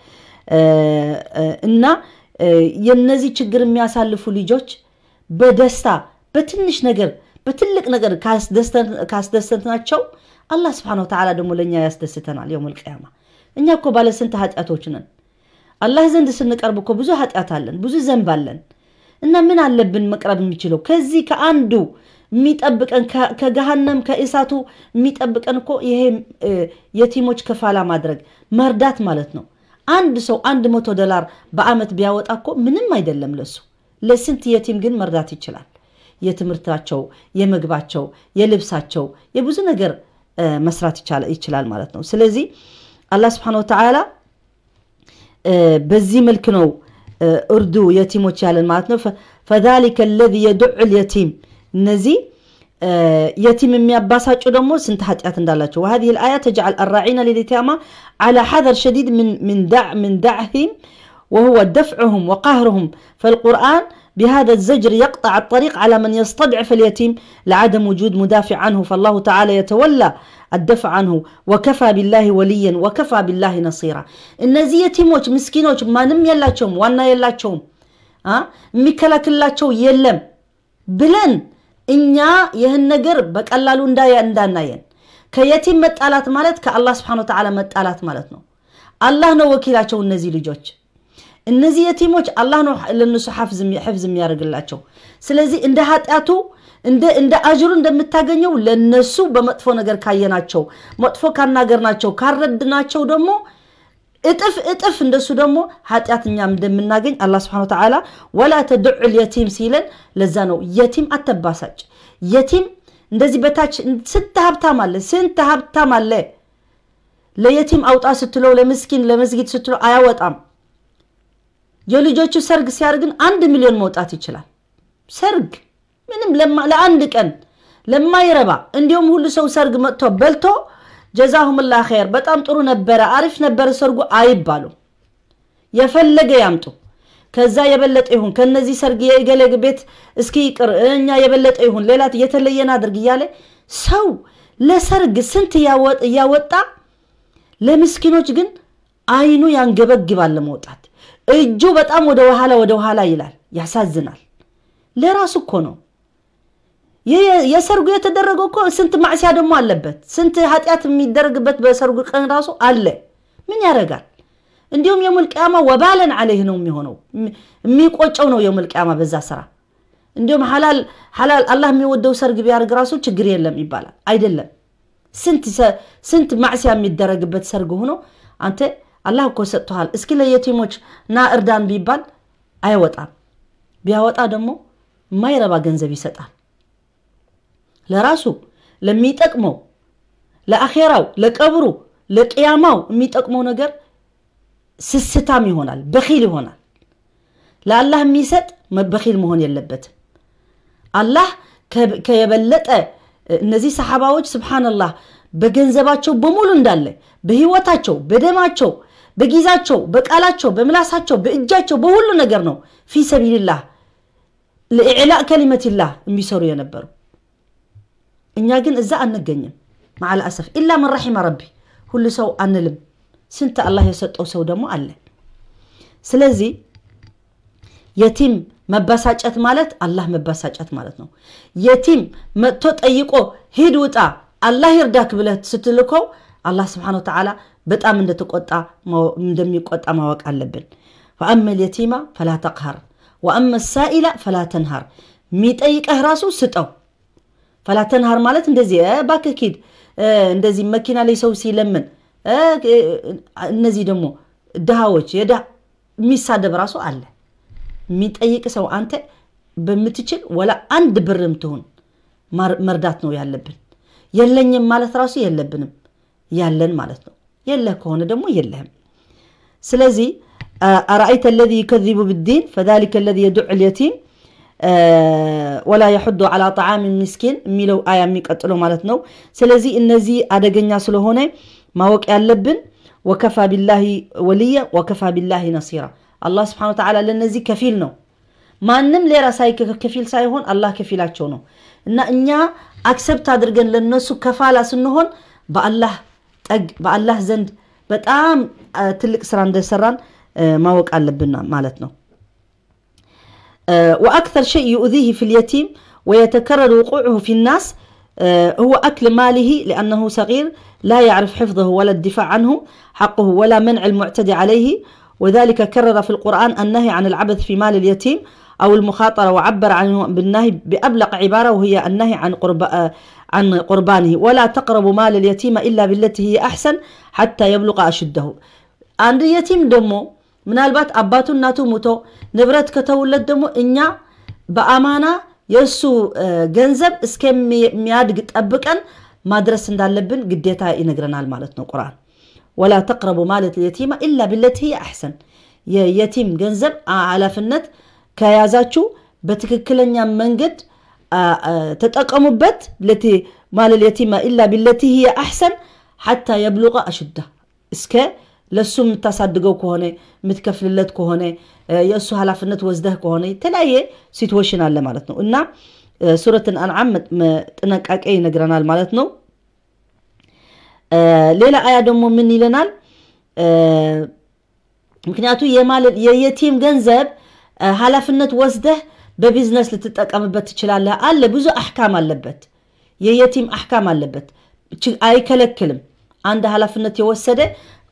እና የነዚህ ችግር የሚያሳልፉ ልጆች በደስታ በትንሽ ነገር በትልቅ ነገር ካስደሰትናቸው አላህ ስብሓን ወተዓላ ደግሞ ለእኛ ያስደስተናል። የውመል ቅያማ እኛ እኮ ባለ ስንት ኃጢአቶች ነን። አላህ ዘንድ ስንቀርብ እኮ ብዙ ኃጢአት አለን፣ ብዙ ዘንብ አለን። እና ምን አለብን መቅረብ የሚችለው ከዚህ ከአንዱ የሚጠብቀን ከ- ከገሃነም ከእሳቱ የሚጠብቀን እኮ ይሄ የቲሞች ከፋላ ማድረግ መርዳት ማለት ነው። አንድ ሰው አንድ መቶ ዶላር በአመት ቢያወጣ እኮ ምንም አይደለም ለሱ። ለስንት የቲም ግን መርዳት ይችላል። የትምህርታቸው፣ የምግባቸው፣ የልብሳቸው፣ የብዙ ነገር መስራት ይችላል ማለት ነው። ስለዚህ አላህ ስብሓን ወተዓላ በዚህ መልክ ነው እርዱ የቲሞች ያለን ማለት ነው። فذلك الذي يدع اليتيم እነዚህ የቲም የሚያባሳጩ ደግሞ ስንት ኃጢአት እንዳላቸው። وهذه الآية تجعل الراعين لليتامى على حذر شديد من من دع من دعهم وهو دفعهم وقهرهم. فالقرآن بهذا الزجر يقطع الطريق على من يستضعف اليتيم لعدم وجود مدافع عنه، فالله تعالى يتولى الدفع عنه وكفى بالله وليا وكفى بالله نصيرا. እነዚህ የቲሞች ምስኪኖች ማንም የላቸውም፣ ዋና የላቸውም፣ የሚከላክልላቸው የለም ብለን እኛ ይህን ነገር በቀላሉ እንዳናየን። ከየቲም መጣላት ማለት ከአላህ ስብሓን ወተዓላ መጣላት ማለት ነው። አላህ ነው ወኪላቸው እነዚህ ልጆች። እነዚህ የቲሞች አላህ ነው ለነሱ ሐፍዝ የሚያደርግላቸው። ስለዚህ እንደ ኃጢአቱ እንደ እንደ አጅሩ እንደምታገኘው ለነሱ በመጥፎ ነገር ካየናቸው፣ መጥፎ ካናገርናቸው፣ ካረድናቸው ደግሞ እጥፍ እጥፍ እንደሱ ደግሞ ኃጢአት እኛም እንደምናገኝ አላህ ስብሓን ወተዓላ ولا تدع اليتيم ሲለን ለዛ ነው። የቲም አተባሳጭ። የቲም እንደዚህ በታች ስንት ሀብታም አለ፣ ስንት ሀብታም አለ። ለየቲም አውጣ ስትለው ለምስኪን ለመስጊድ ስትለው አያወጣም። የልጆቹ ሰርግ ሲያደርግን አንድ ሚሊዮን መውጣት ይችላል። ሰርግ ምንም ለማ- ለአንድ ቀን ለማይረባ እንዲሁም ሁሉ ሰው ሰርግ መጥቶ በልቶ ጀዛሁምላህ ኸይር በጣም ጥሩ ነበረ አሪፍ ነበረ ሰርጉ አይባሉም። የፈለገ ያምጡ ከዛ የበለጠ ይሁን ከነዚህ ሰርግ የእገሌ ቤት እስኪ ይቅር እኛ የበለጠ ይሁን ሌላ የተለየን አድርግ እያለ ሰው ለሰርግ ስንት ያወ- እያወጣ ለምስኪኖች ግን አይኑ ያንገበግባል ለመውጣት እጁ በጣም ወደ ኋላ ወደ ኋላ ይላል። ያሳዝናል። ለራሱ እኮ ነው የሰርጉ የተደረገው እኮ ስንት ማዕሲያ ደግሞ አለበት። ስንት ኃጢአት የሚደረግበት በሰርጉ ቀን ራሱ አለ። ምን ያደርጋል? እንዲሁም የውመል ቅያማ ወባለን አለይህ ነው የሚሆነው። የሚቆጨው ነው የውመል ቅያማ በዛ ስራ። እንዲሁም ሐላል ሐላል አላህ የሚወደው ሰርግ ቢያደርግ ራሱ ችግር የለም ይባላል። አይደለም። ስንት ማዕሲያ የሚደረግበት ሰርግ ሆኖ አንተ አላህ እኮ ሰጥቶሃል። እስኪ ለየቲሞች ና እርዳን ቢባል አይወጣም። ቢያወጣ ደግሞ የማይረባ ገንዘብ ይሰጣል። ለራሱ ለሚጠቅመው ለአኼራው ለቀብሩ ለቅያማው የሚጠቅመው ነገር ስስታም ይሆናል፣ በኺል ይሆናል። ለአላህ የሚሰጥ በኺል መሆን የለበትም። አላህ ከየበለጠ እነዚህ ሰሓባዎች ስብሓንላህ በገንዘባቸው በሙሉ እንዳለ በህይወታቸው በደማቸው በጊዛቸው በቃላቸው በምላሳቸው በእጃቸው በሁሉ ነገር ነው ፊ ሰቢልላህ ለኢዕላእ ከሊመቲላህ የሚሰሩ የነበሩ። እኛ ግን እዛ አንገኝም። ማዓል አሰፍ ኢላ መን ረሒመ ረቢ። ሁሉ ሰው አንልም። ስንት አላህ የሰጠው ሰው ደግሞ አለ። ስለዚህ የቲም መበሳጨት ማለት አላህ መበሳጨት ማለት ነው። የቲም መጥቶ ጠይቆ ሂድ ውጣ አላህ ይርዳክ ብለህ ስትልከው አላህ ስብሓን ወተዓላ በጣም እንደተቆጣ እንደሚቆጣ ማወቅ አለብን። ፈአመ ልየቲማ ፈላ ተቅሃር ወአመ ሳኢላ ፈላ ተንሃር። የሚጠይቀህ ራሱ ስጠው። ፈላ ተንሃር ማለት እንደዚህ እባክህ ኪድ እንደዚህ መኪና ላይ ሰው ሲለምን እነዚህ ደግሞ ድሃዎች የሚሳደብ ራሱ አለ። የሚጠይቅ ሰው አንተ በምትችል ወላ አንድ ብርም ትሁን መርዳት ነው ያለብን። የለኝም ማለት ራሱ የለብንም፣ ያለን ማለት ነው። የለህ ከሆነ ደግሞ የለህም። ስለዚህ أرأيت الذي يكذب بالدين فذلك الذي يدع اليتيم ولا يحض على طعام المسكين የሚለው አያ የሚቀጥለው ማለት ነው። ስለዚህ እነዚህ አደገኛ ስለሆነ ማወቅ ያለብን وكفى بالله وليا وكفى بالله نصيرا። አላህ ስብሓን ወተዓላ ለእነዚህ ከፊል ነው። ማንም ሌላ ከፊል ሳይሆን አላህ ከፊላቸው ነው። እና እኛ አክሰፕት አድርገን ለነሱ ከፋላ ስንሆን በአላህ ጠግ በአላህ ዘንድ በጣም ትልቅ ስራ እንደሰራን ማወቅ አለብን ማለት ነው። وأكثر شيء يؤذيه في اليتيم ويتكرر وقوعه في الناس هو أكل ماله لأنه صغير لا يعرف حفظه ولا الدفاع عنه حقه ولا منع المعتدي عليه، وذلك كرر في القرآن النهي عن العبث في مال اليتيم أو المخاطرة، وعبر عنه بالنهي بأبلغ عبارة، وهي النهي عن قرب عن قربانه، ولا تقربوا مال اليتيم إلا بالتي هي أحسن حتى يبلغ أشده. عند اليتيم دمو ምናልባት አባቱ እናቱ ሙቶ ንብረት ከተውለት ደግሞ እኛ በአማና የእሱ ገንዘብ እስከሚያድግ ጠብቀን ማድረስ እንዳለብን ግዴታ ይነግረናል ማለት ነው ቁርአን። ولا تقربوا مال اليتيم إلا بالتي هي أحسن። የየቲም ገንዘብ ኃላፊነት ከያዛችሁ በትክክለኛ መንገድ ተጠቀሙበት። التي مال اليتيم إلا بالتي هي أحسن حتى يبلغ أشده። እስከ ለሱ የምታሳድገው ከሆነ የምትከፍልለት ከሆነ የእሱ ኃላፊነት ወስደህ ከሆነ የተለያየ ሲትዌሽን አለ ማለት ነው። እና ሱረት አንዓም ጥንቃቄ ይነግረናል ማለት ነው። ሌላ አያ ደግሞ ምን ይለናል? ምክንያቱ የማለት የየቲም ገንዘብ ኃላፊነት ወስደህ በቢዝነስ ልትጠቀምበት ትችላለህ አለ። ብዙ አሕካም አለበት። የየቲም አሕካም አለበት። አይከለክልም። አንድ ኃላፊነት የወሰደ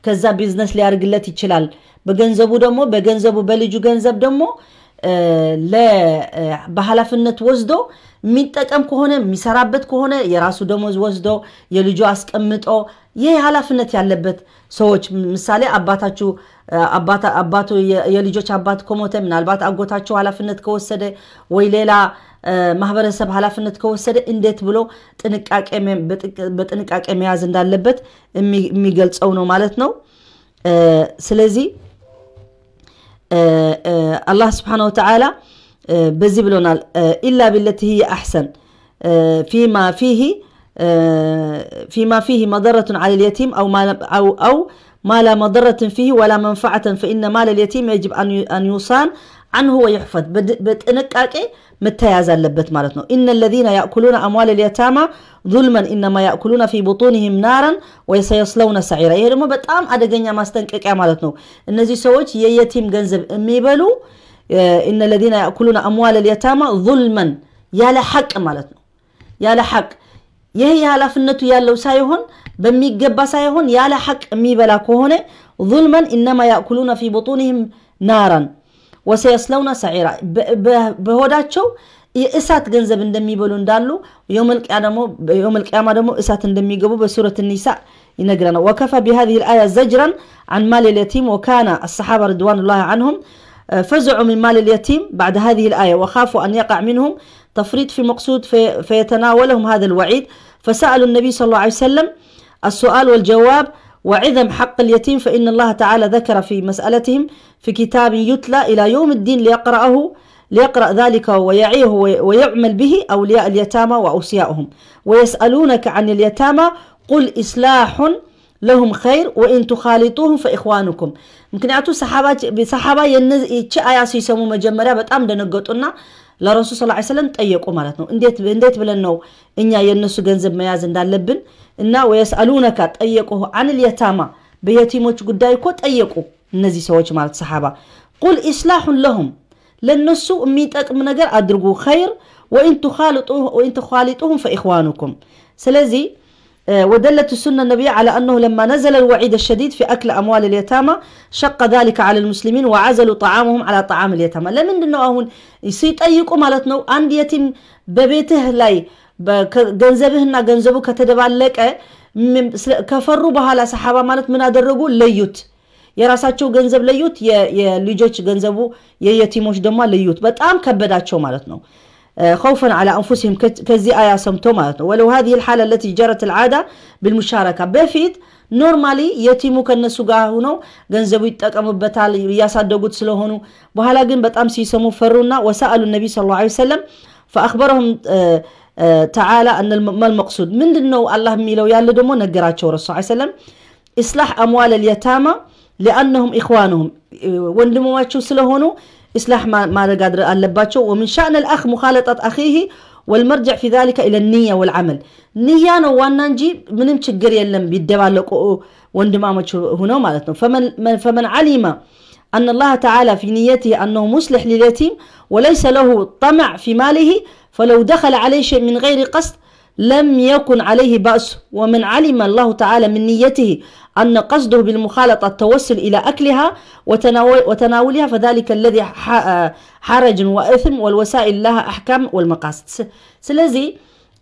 ከዛ ቢዝነስ ሊያርግለት ይችላል። በገንዘቡ ደግሞ በገንዘቡ በልጁ ገንዘብ ደግሞ በኃላፊነት ወስዶ የሚጠቀም ከሆነ የሚሰራበት ከሆነ የራሱ ደሞዝ ወስዶ የልጁ አስቀምጦ ይህ ኃላፊነት ያለበት ሰዎች ምሳሌ አባታችሁ አባቱ የልጆች አባት ከሞተ ምናልባት አጎታችሁ ኃላፊነት ከወሰደ ወይ ሌላ ማህበረሰብ ኃላፊነት ከወሰደ እንዴት ብሎ ጥንቃቄ በጥንቃቄ መያዝ እንዳለበት የሚገልጸው ነው ማለት ነው። ስለዚህ አላህ ስብሓን ወተዓላ በዚህ ብሎናል። إلا بالتي هي أحسن فيما فيه فيما فيه مضرة على اليتيم أو ما أو أو ما لا مضرة فيه ولا منفعة فإن مال اليتيم يجب أن أن يصان عنه ويحفظ። በጥንቃቄ መተያዝ አለበት ማለት ነው። إن الذين يأكلون أموال اليتامى ظلما إنما يأكلون في بطونهم نارا وسيصلون سعيرا። ይሄ ደግሞ በጣም አደገኛ ማስጠንቀቂያ ማለት ነው። እነዚህ ሰዎች የየቲም ገንዘብ የሚበሉ إن الذين يأكلون أموال اليتامى ظلما ያለ ሐቅ ማለት ነው። ያለ ሐቅ ይሄ የኃላፊነቱ ያለው ሳይሆን በሚገባ ሳይሆን ያለ ሐቅ የሚበላ ከሆነ ظلما إنما يأكلون في بطونهم نارا وسيصلون سعيرا። በሆዳቸው የእሳት ገንዘብ እንደሚበሉ እንዳሉ የውመል ቅያማ ደግሞ እሳት እንደሚገቡ በሱረት ኒሳ ይነግረናል። وكفى بهذه الآية زجرا عن مال اليتيم وكان الصحابة رضوان الله عنهم فزعوا من مال اليتيم بعد هذه الآية وخافوا أن يقع منهم تفريط في مقصود في فيتناولهم هذا الوعيد فسألوا النبي صلى الله عليه وسلم السؤال والجواب وعظم حق اليتيم فإن الله تعالى ذكر في مسألتهم في كتاب يتلى إلى يوم الدين ليقرأه ليقرأ ذلك ويعيه ويعمل به أولياء اليتامى وأوصياؤهم ويسألونك عن اليتامى قل إصلاح لهم خير وإن تخالطوهم فإخوانكم። ምክንያቱ ሰሓባ ይቺ አያ ሲሰሙ መጀመሪያ በጣም ደነገጡና ለረሱል ስ ሰለም ጠየቁ ማለት ነው። እንዴት ብለን ነው እኛ የእነሱ ገንዘብ መያዝ እንዳለብን? እና ويسألونك ጠየቁ عن اليتامى በየቲሞች ጉዳይ እኮ ጠየቁ እነዚህ ሰዎች ማለት ሰሓባ። قل إصلاح لهم ለነሱ የሚጠቅም ነገር አድርጉ። خير وإن تخالطوهم فإخوانكم። ስለዚህ ودلت السنة النبوية على أنه لما نزل الوعيد الشديد في أكل أموال اليتامى شق ذلك على المسلمين وعزلوا طعامهم على طعام اليتامى። ለምንድን ነው አሁን ሲጠይቁ ማለት ነው አንድ የቲም በቤትህ ላይ ገንዘብህና ገንዘቡ ከተደባለቀ ከፈሩ በኋላ ሰሓባ ማለት ምን አደረጉ? ለዩት። የራሳቸው ገንዘብ ለዩት፣ የልጆች ገንዘቡ የየቲሞች ደግሞ ለዩት። በጣም ከበዳቸው ማለት ነው። خوفا على أنفسهم ከዚህ አያ ሰምቶ ማለት ነው። ولو هذه الحالة التي جرت العادة بالمشاركة በፊት ኖርማሊ የቲሙ ከነሱ ጋር ሆነው ገንዘቡ ይጠቀሙበታል እያሳደጉት ስለሆኑ በኋላ ግን በጣም ሲሰሙ ፈሩና وسألوا النبي صلى الله عليه وسلم فأخبرهم تعالى أن ما المقصود ምንድን ነው አላህ የሚለው ያለ ደግሞ ነገራቸው ረሱ ሰለም إصلاح أموال اليتامى لأنهم إخوانهم ወንድሞማቸው ስለሆኑ إصلاح ማድረግ አለባቸው። ومن شأن الأخ مخالطة أخيه والمرجع في ذلك إلى النية والعمل ንያ ነው ዋና እንጂ ምንም ችግር የለም ቢደባለቁ ወንድማሞች ሆነው ማለት ነው። فمن علم أن الله تعالى في نيته أنه مصلح لليتيم وليس له طمع في ماله فلو دخل عليه شيء من غير قصد لم يكن عليه بأس، ومن علم الله تعالى من نيته أن قصده بالمخالطة التوسل إلى أكلها وتناو-، وتناولها، فذلك الذي ح-، حرج وإثم، والوسائل لها أحكام والمقاصد. س-، ስለዚህ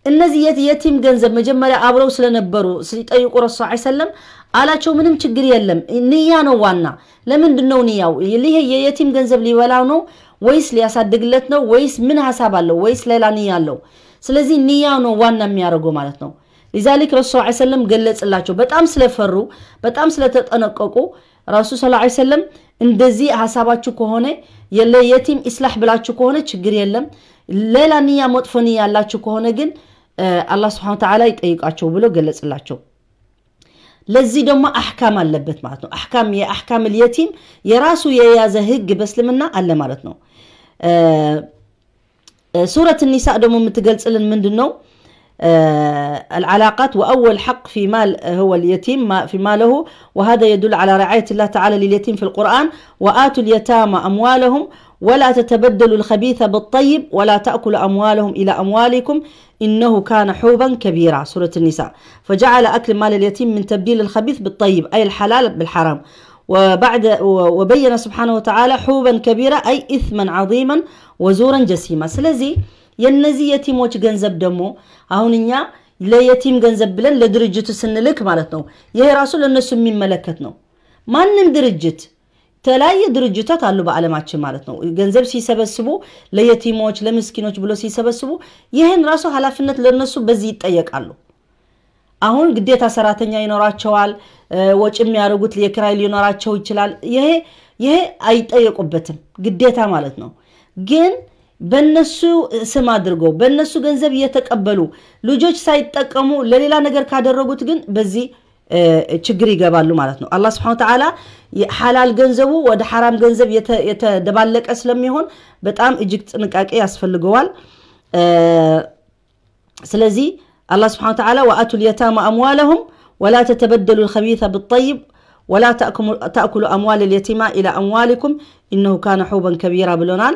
እነዚህ የት-፣ የቲም ገንዘብ መጀመሪያ አብረው ስለነበሩ ሲጠይቁ ረሱል ሰለላሁ ዐለይሂ ወሰለም አላቸው፣ ምንም ችግር የለም፣ ንያ ነው ዋና። ለምንድን ነው ንያው? ይሄ የየቲም ገንዘብ ሊበላው ነው ወይስ ሊያሳድግለት ነው ወይስ ምን ሐሳብ አለው ወይስ ሌላ ንያ አለው? ስለዚህ ንያው ነው ዋና የሚያደርገው ማለት ነው። ሊዛሊክ ረሱል ሰለላሁ ዐለይሂ ወሰለም ገለጽላቸው። በጣም ስለፈሩ፣ በጣም ስለተጠነቀቁ ረሱል ሰለላሁ ዐለይሂ ወሰለም እንደዚህ ሐሳባችሁ ከሆነ፣ የለ-፣ የቲም ኢስላህ ብላችሁ ከሆነ ችግር የለም፣ ሌላ ንያ፣ መጥፎ ንያ ያላችሁ ከሆነ ግን፣ እ፣ አላህ ስብሐነ ወተዓላ ይጠይቃቸው ብሎ ገለጽላቸው። ለዚህ ደግሞ አሕካም አለበት ማለት ነው። አሕካም፣ የአሕካም የቲም የራሱ የያዘ ህግ በእስልምና አለ ማለት ነው። እ፣ እ፣ ሱረት ኒሳ ደግሞ የምትገልጽልን ምንድን ነው? እ፣ العلاقات، وأول حق في مال هو اليتيم ما-، في ماله، وهذا يدل على رعاية الله تعالى لليتيم في القرآن: وآتوا اليتامى أموالهم ولا تتبدلوا الخبيث بالطيب ولا تأكلوا أموالهم إلى أموالكم إنه كان حوبا كبيرا، سورة النساء. فجعل أكل مال اليتيم من تبديل الخبيث بالطيب، أي الحلال بالحرام. وبعد، و-، وبين سبحانه وتعالى حوبا كبيرا، أي إثما عظيما وزورا جسيما. ስለዚህ የነዚህ የቲሞች ገንዘብ ደግሞ አሁን እኛ ለየቲም ገንዘብ ብለን ለድርጅቱ ስንልክ ማለት ነው፣ ይሄ ራሱ ለነሱ የሚመለከት ነው። ማንም ድርጅት፣ የተለያየ ድርጅታት አሉ በዓለማችን ማለት ነው። ገንዘብ ሲሰበስቡ ለየቲሞች፣ ለምስኪኖች ብሎ ሲሰበስቡ ይህን ራሱ ኃላፊነት ለነሱ በዚህ ይጠየቃሉ። አሁን ግዴታ ሰራተኛ ይኖራቸዋል፣ እ፣ ወጪ የሚያደርጉት የኪራይ ሊኖራቸው ይችላል። ይሄ፣ ይሄ አይጠየቁበትም ግዴታ ማለት ነው። ግን በነሱ ስም አድርገው በነሱ ገንዘብ እየተቀበሉ ልጆች ሳይጠቀሙ ለሌላ ነገር ካደረጉት ግን በዚህ፣ እ፣ ችግር ይገባሉ ማለት ነው። አላህ ስብሐነ ወተዓላ የሐላል ገንዘቡ ወደ ሐራም ገንዘብ የተ-፣ የተደባለቀ ስለሚሆን በጣም እጅግ ጥንቃቄ ያስፈልገዋል። እ፣ ስለዚህ አላህ ስብሐነ ወተዓላ «وآتوا اليتامى أموالهم ولا تتبدلوا الخبيث بالطيب ولا تأكموا-، تأكلوا أموال اليتامى إلى أموالكم إنه كان حوبا كبيرا» ብሎናል።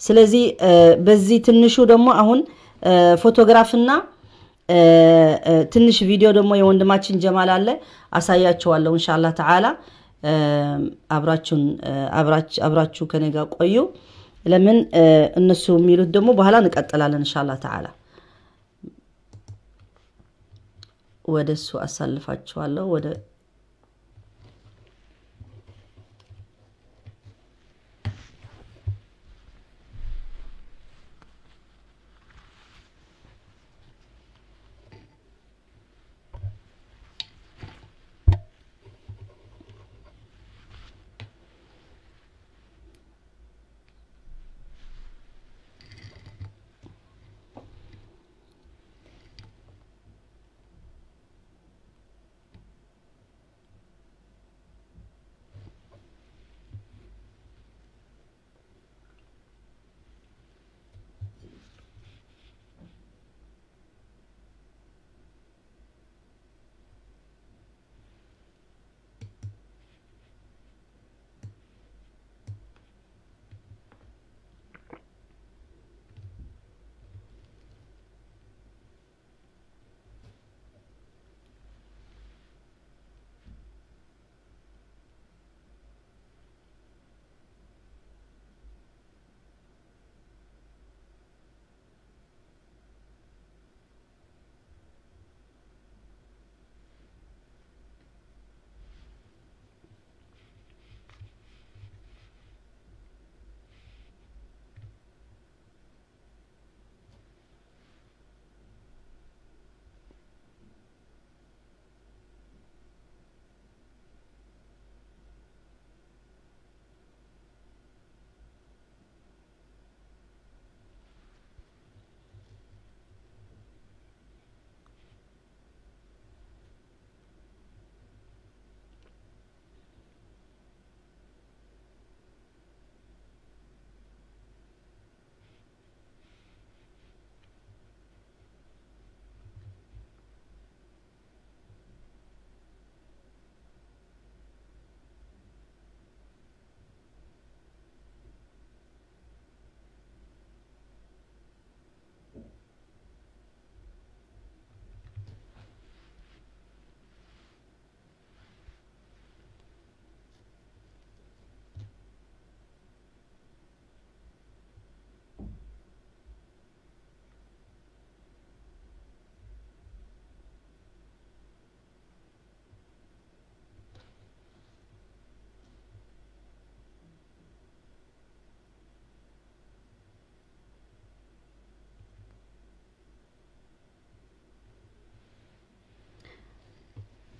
ስለዚህ፣ እ፣ በዚህ ትንሹ ደግሞ አሁን፣ እ፣ ፎቶግራፍና፣ እ፣ እ፣ ትንሽ ቪዲዮ ደግሞ የወንድማችን ጀማል አለ፣ አሳያችኋለሁ ኢንሻአላህ ተዓላ። እ፣ አብራችሁን፣ እ፣ አብራች-፣ አብራችሁ ከኔ ጋር ቆዩ። ለምን፣ እ፣ እነሱ የሚሉት ደግሞ በኋላ እንቀጥላለን ኢንሻአላህ ተዓላ። ወደ እሱ አሳልፋችኋለሁ። ወደ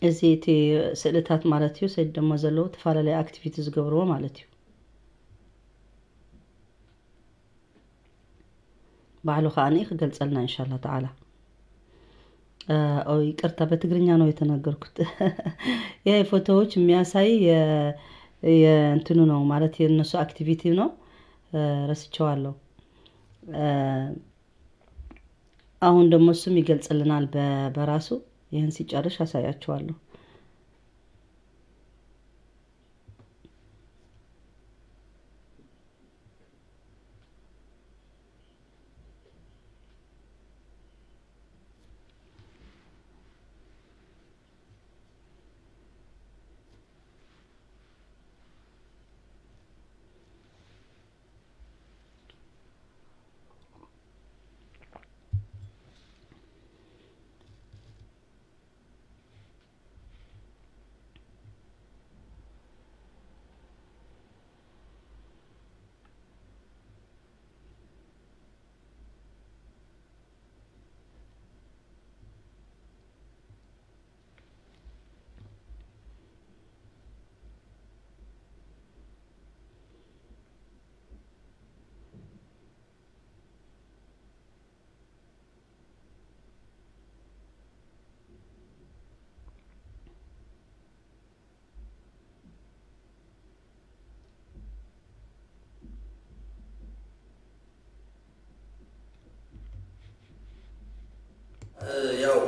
እዚ እቲ ስእልታት ማለት እዩ። ሰድ ደሞ ዘለዉ ተፈላለየ ኣክቲቪቲ ዝገብርዎ ማለት እዩ። ባዕሉ ከዓኒ ክገልጸልና እንሻላ ተዓላ። ኦ ይቅርታ፣ በትግርኛ ነው የተናገርኩት። ይሄ ፎቶዎች የሚያሳይ የእንትኑ ነው ማለት የእነሱ አክቲቪቲ ነው። ረስቸዋለሁ። አሁን ደግሞ እሱም ይገልጽልናል በራሱ። ይህን ሲጨርሽ አሳያችኋለሁ። ያው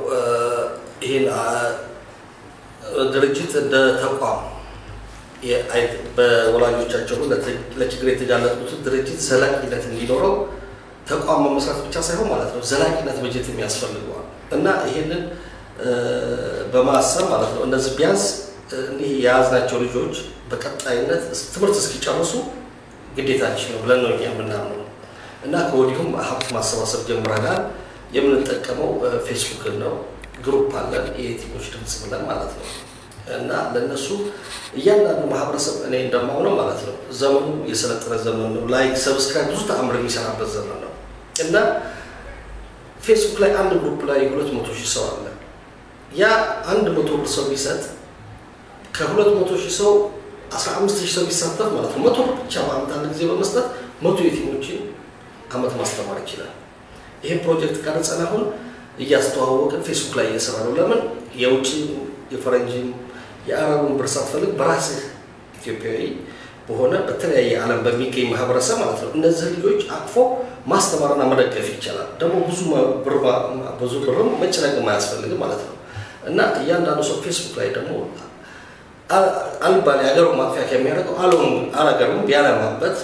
ይህን ድርጅት እንደ ተቋም በወላጆቻቸው ለችግር የተጋለጡትን ድርጅት ዘላቂነት እንዲኖረው ተቋም መመስረት ብቻ ሳይሆን ማለት ነው፣ ዘላቂነት በጀትም ያስፈልገዋል። እና ይህንን በማሰብ ማለት ነው፣ እነዚህ ቢያንስ እኒህ የያዝናቸው ልጆች በቀጣይነት ትምህርት እስኪጨርሱ ግዴታችን ነው ብለን ነው እኛ የምናምነው። እና ከወዲሁም ሀብት ማሰባሰብ ጀምረናል። የምንጠቀመው ፌስቡክን ነው። ግሩፕ አለን፣ የየቲሞች ድምፅ ብለን ማለት ነው። እና ለእነሱ እያንዳንዱ ማህበረሰብ እኔ እንደማምነው ማለት ነው፣ ዘመኑ የሰለጠነ ዘመን ነው። ላይክ፣ ሰብስክራይብ ብዙ ተአምር የሚሰራበት ዘመን ነው። እና ፌስቡክ ላይ አንድ ግሩፕ ላይ ሁለት መቶ ሺህ ሰው አለ። ያ አንድ መቶ ብር ሰው ቢሰጥ ከሁለት መቶ ሺህ ሰው አስራ አምስት ሺህ ሰው ቢሳተፍ ማለት ነው፣ መቶ ብር ብቻ በአመት አንድ ጊዜ በመስጠት መቶ የቲሞችን አመት ማስተማር ይችላል። ይሄ ፕሮጀክት ቀርጸን አሁን እያስተዋወቅን ፌስቡክ ላይ እየሰራ ነው። ለምን የውጭ የፈረንጅም የአረቡን ብር ሳትፈልግ በራስህ ኢትዮጵያዊ በሆነ በተለያየ ዓለም በሚገኝ ማህበረሰብ ማለት ነው፣ እነዚህ ልጆች አቅፎ ማስተማርና መደገፍ ይቻላል። ደግሞ ብዙ ብዙ ብርም መጨነቅም አያስፈልግም ማለት ነው። እና እያንዳንዱ ሰው ፌስቡክ ላይ ደግሞ አልባሌ ሀገሩን ማጥፊያ ከሚያደርገው አለሙን አላገሩን ቢያለማበት፣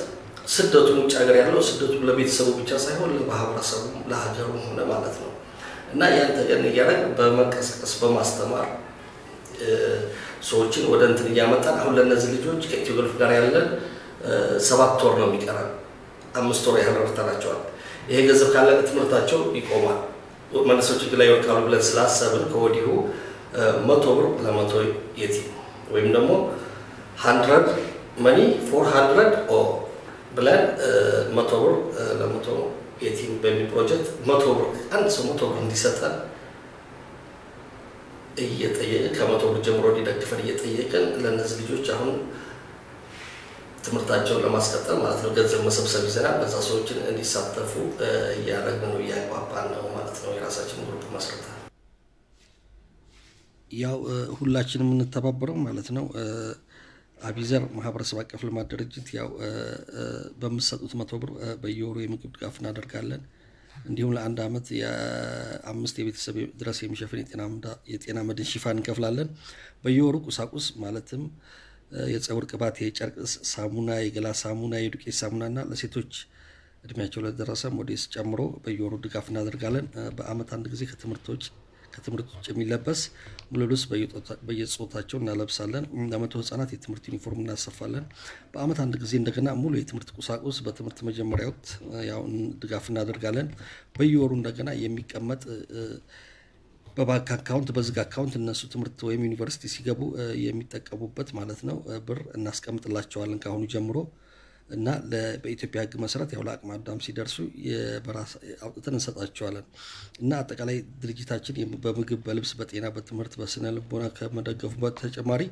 ስደቱን፣ ውጭ ሀገር ያለው ስደቱ ለቤተሰቡ ብቻ ሳይሆን ለማህበረሰቡ፣ ለሀገሩም ሆነ ማለት ነው። እና ያን ተገን እያደረግ በመቀስቀስ በማስተማር ሰዎችን ወደ እንትን እያመጣን አሁን ለእነዚህ ልጆች ከኢትዮ ገልፍ ጋር ያለን ሰባት ወር ነው የሚቀረን። አምስት ወር ያህል ረድተናቸዋል። ይሄ ገንዘብ ካለቀ ትምህርታቸው ይቆማል፣ መልሰው ችግር ላይ ይወድቃሉ ብለን ስላሰብን ከወዲሁ መቶ ብር ለመቶ የቲም ወይም ደግሞ hundred money for hundred ኦ ብለን መቶ ብር ለመቶ የቲም በሚል ፕሮጀክት መቶ ብር አንድ ሰው መቶ ብር እንዲሰጠን እየጠየቅን ከመቶ ብር ጀምሮ እንዲደግፈን እየጠየቅን ለእነዚህ ልጆች አሁን ትምህርታቸውን ለማስቀጠል ማለት ነው ገንዘብ መሰብሰብ ይዘናል። በዛ ሰዎችን እንዲሳተፉ እያደረግን ነው፣ እያግባባን ነው ማለት ነው። የራሳችን ግሩፕ መስርተን ያው ሁላችንም የምንተባበረው ማለት ነው። አቢዘር ማህበረሰብ አቀፍ ልማት ድርጅት ያው በምትሰጡት መቶ ብር በየወሩ የምግብ ድጋፍ እናደርጋለን። እንዲሁም ለአንድ አመት የአምስት የቤተሰብ ድረስ የሚሸፍን የጤና መድን ሽፋን እንከፍላለን። በየወሩ ቁሳቁስ ማለትም የፀጉር ቅባት፣ የጨርቅ ሳሙና፣ የገላ ሳሙና፣ የዱቄት ሳሙና እና ለሴቶች እድሜያቸው ለደረሰ ሞዴስ ጨምሮ በየወሩ ድጋፍ እናደርጋለን። በአመት አንድ ጊዜ ከትምህርቶች ከትምህርት ውጭ የሚለበስ ሙሉ ልብስ በየጾታቸው እናለብሳለን። ለመቶ ህጻናት የትምህርት ዩኒፎርም እናሰፋለን። በአመት አንድ ጊዜ እንደገና ሙሉ የትምህርት ቁሳቁስ በትምህርት መጀመሪያ ወቅት ያው ድጋፍ እናደርጋለን። በየወሩ እንደገና የሚቀመጥ በባንክ አካውንት በዝግ አካውንት እነሱ ትምህርት ወይም ዩኒቨርሲቲ ሲገቡ የሚጠቀሙበት ማለት ነው ብር እናስቀምጥላቸዋለን ከአሁኑ ጀምሮ። እና ለ- በኢትዮጵያ ሕግ መሰረት ያው ለአቅመ አዳም ሲደርሱ የበራስ አውጥተን እንሰጣቸዋለን። እና አጠቃላይ ድርጅታችን የም- በምግብ፣ በልብስ፣ በጤና፣ በትምህርት፣ በስነ ልቦና ከመደገፉ በተጨማሪ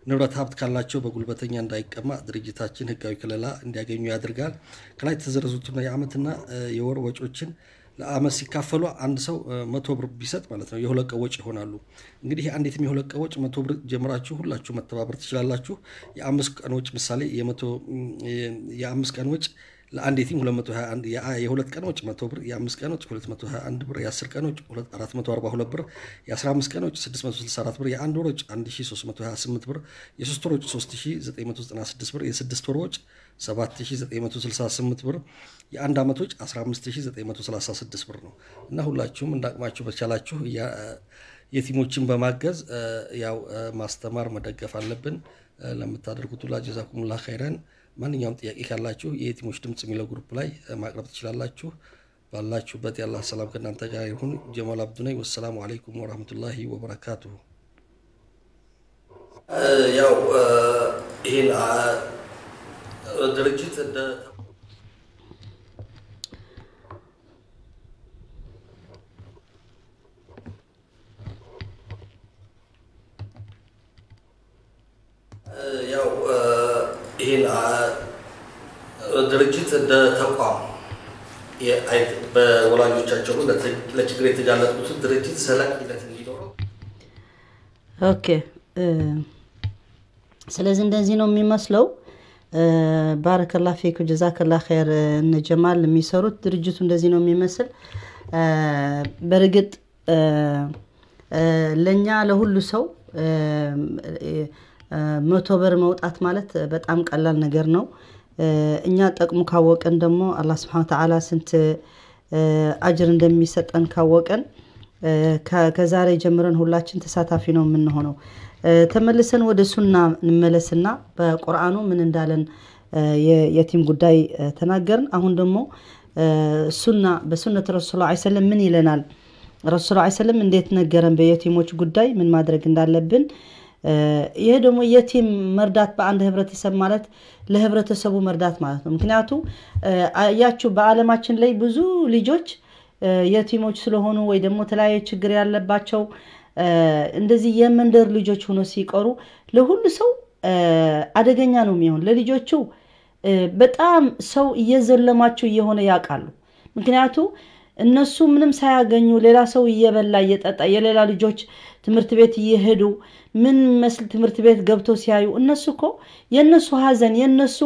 ንብረት ሀብት ካላቸው በጉልበተኛ እንዳይቀማ ድርጅታችን ሕጋዊ ከለላ እንዲያገኙ ያደርጋል። ከላይ የተዘረዙትና የዓመትና እ፣ የወር ወጪዎችን ለአመት ሲካፈሉ አንድ ሰው እ፣ መቶ ብር ቢሰጥ ማለት ነው የሁለት ቀን ወጪ ይሆናሉ። እንግዲህ አንድ የቲም የሁለት ቀን ወጪ መቶ ብር ጀምራችሁ ሁላችሁ መተባበር ትችላላችሁ። የአምስት ቀን ወጪ ምሳሌ የመቶ የአምስት ቀን ወጪ ለአንድ የቲም ሁለት መቶ ሃያ አንድ፣ የአ- የሁለት ቀን ወጪ መቶ ብር፣ የአምስት ቀን ወጪ ሁለት መቶ ሃያ አንድ ብር፣ የአስር ቀን ወጪ ሁለት- አራት መቶ አርባ ሁለት ብር፣ የአስራ አምስት ቀን ወጪ ስድስት መቶ ስልሳ አራት ብር፣ የአንድ ወር ወጪ አንድ ሺህ ሶስት መቶ ሃያ ስምንት ብር፣ የሶስት ወር ወጪ ሶስት ሺህ ዘጠኝ መቶ ዘጠና ስድስት ብር፣ የስድስት ወር ወጪ ሰባት ሺህ ዘጠኝ መቶ ስልሳ ስምንት ብር፣ የአንድ ዓመት ወጪ አስራ አምስት ሺህ ዘጠኝ መቶ ሰላሳ ስድስት ብር ነው። እና ሁላችሁም እንዳቅማችሁ በቻላችሁ እያ- የቲሞችን በማገዝ እ፣ ያው እ፣ ማስተማር መደገፍ አለብን። እ፣ ለምታደርጉት ሁላ ጀዛኩሙላ ኸይረን። ማንኛውም ጥያቄ ካላችሁ የየቲሞች ድምፅ የሚለው ግሩፕ ላይ እ፣ ማቅረብ ትችላላችሁ። ባላችሁበት የአላህ ሰላም ከእናንተ ጋር ይሁን። ጀማል አብዱ ነኝ። ወሰላሙ አለይኩም ወራህመቱላሂ ወበረካቱሁ። እ፣ ያው እ፣ ይህን አ፣ ድርጅት እንደ ያው እ፣ ይህን አ፣ ድርጅት እንደ ተቋም የ- አይ- በወላጆቻቸው ለተ- ለችግር የተጋለጡትን ድርጅት ዘላቂነት እንዲኖረው ኦኬ እ፣ ስለዚህ እንደዚህ ነው የሚመስለው። እ፣ ባረከላ ፊክ ጀዛከላ ኸይር። እነ ጀማል የሚሰሩት ድርጅቱ እንደዚህ ነው የሚመስል። እ፣ በእርግጥ እ፣ እ፣ ለእኛ ለሁሉ ሰው እ፣ እ፣ መቶ ብር መውጣት ማለት በጣም ቀላል ነገር ነው። እ፣ እኛ ጥቅሙ ካወቅን ደግሞ አላህ ስብሐነ ወተዓላ ስንት እ፣ አጅር እንደሚሰጠን ካወቅን እ፣ ከ- ከዛሬ ጀምረን ሁላችን ተሳታፊ ነው የምንሆነው። እ፣ ተመልሰን ወደ ሱና እንመለስና በቁርአኑ ምን እንዳለን እ፣ የ- የቲም ጉዳይ እ፣ ተናገርን። አሁን ደግሞ እ፣ ሱና በሱነት ረሱል ሰለላሁ ዐለይሂ ወሰለም ምን ይለናል? ረሱል ሰለላሁ ዐለይሂ ወሰለም እንዴት ነገረን በየቲሞች ጉዳይ ምን ማድረግ እንዳለብን። እ፣ ይሄ ደግሞ የቲም መርዳት በአንድ ህብረተሰብ ማለት ለህብረተሰቡ መርዳት ማለት ነው። ምክንያቱ እ፣ አያችሁ በአለማችን ላይ ብዙ ልጆች እ፣ የቲሞች ስለሆኑ ወይ ደግሞ የተለያየ ችግር ያለባቸው እ፣ እንደዚህ የመንደር ልጆች ሆኖ ሲቀሩ ለሁሉ ሰው እ፣ አደገኛ ነው የሚሆን። ለልጆቹ እ፣ በጣም ሰው እየዘለማቸው እየሆነ ያውቃሉ። ምክንያቱ እነሱ ምንም ሳያገኙ ሌላ ሰው እየበላ እየጠጣ የሌላ ልጆች ትምህርት ቤት እየሄዱ ምን መስል ትምህርት ቤት ገብተው ሲያዩ እነሱ እኮ የእነሱ ሀዘን የእነሱ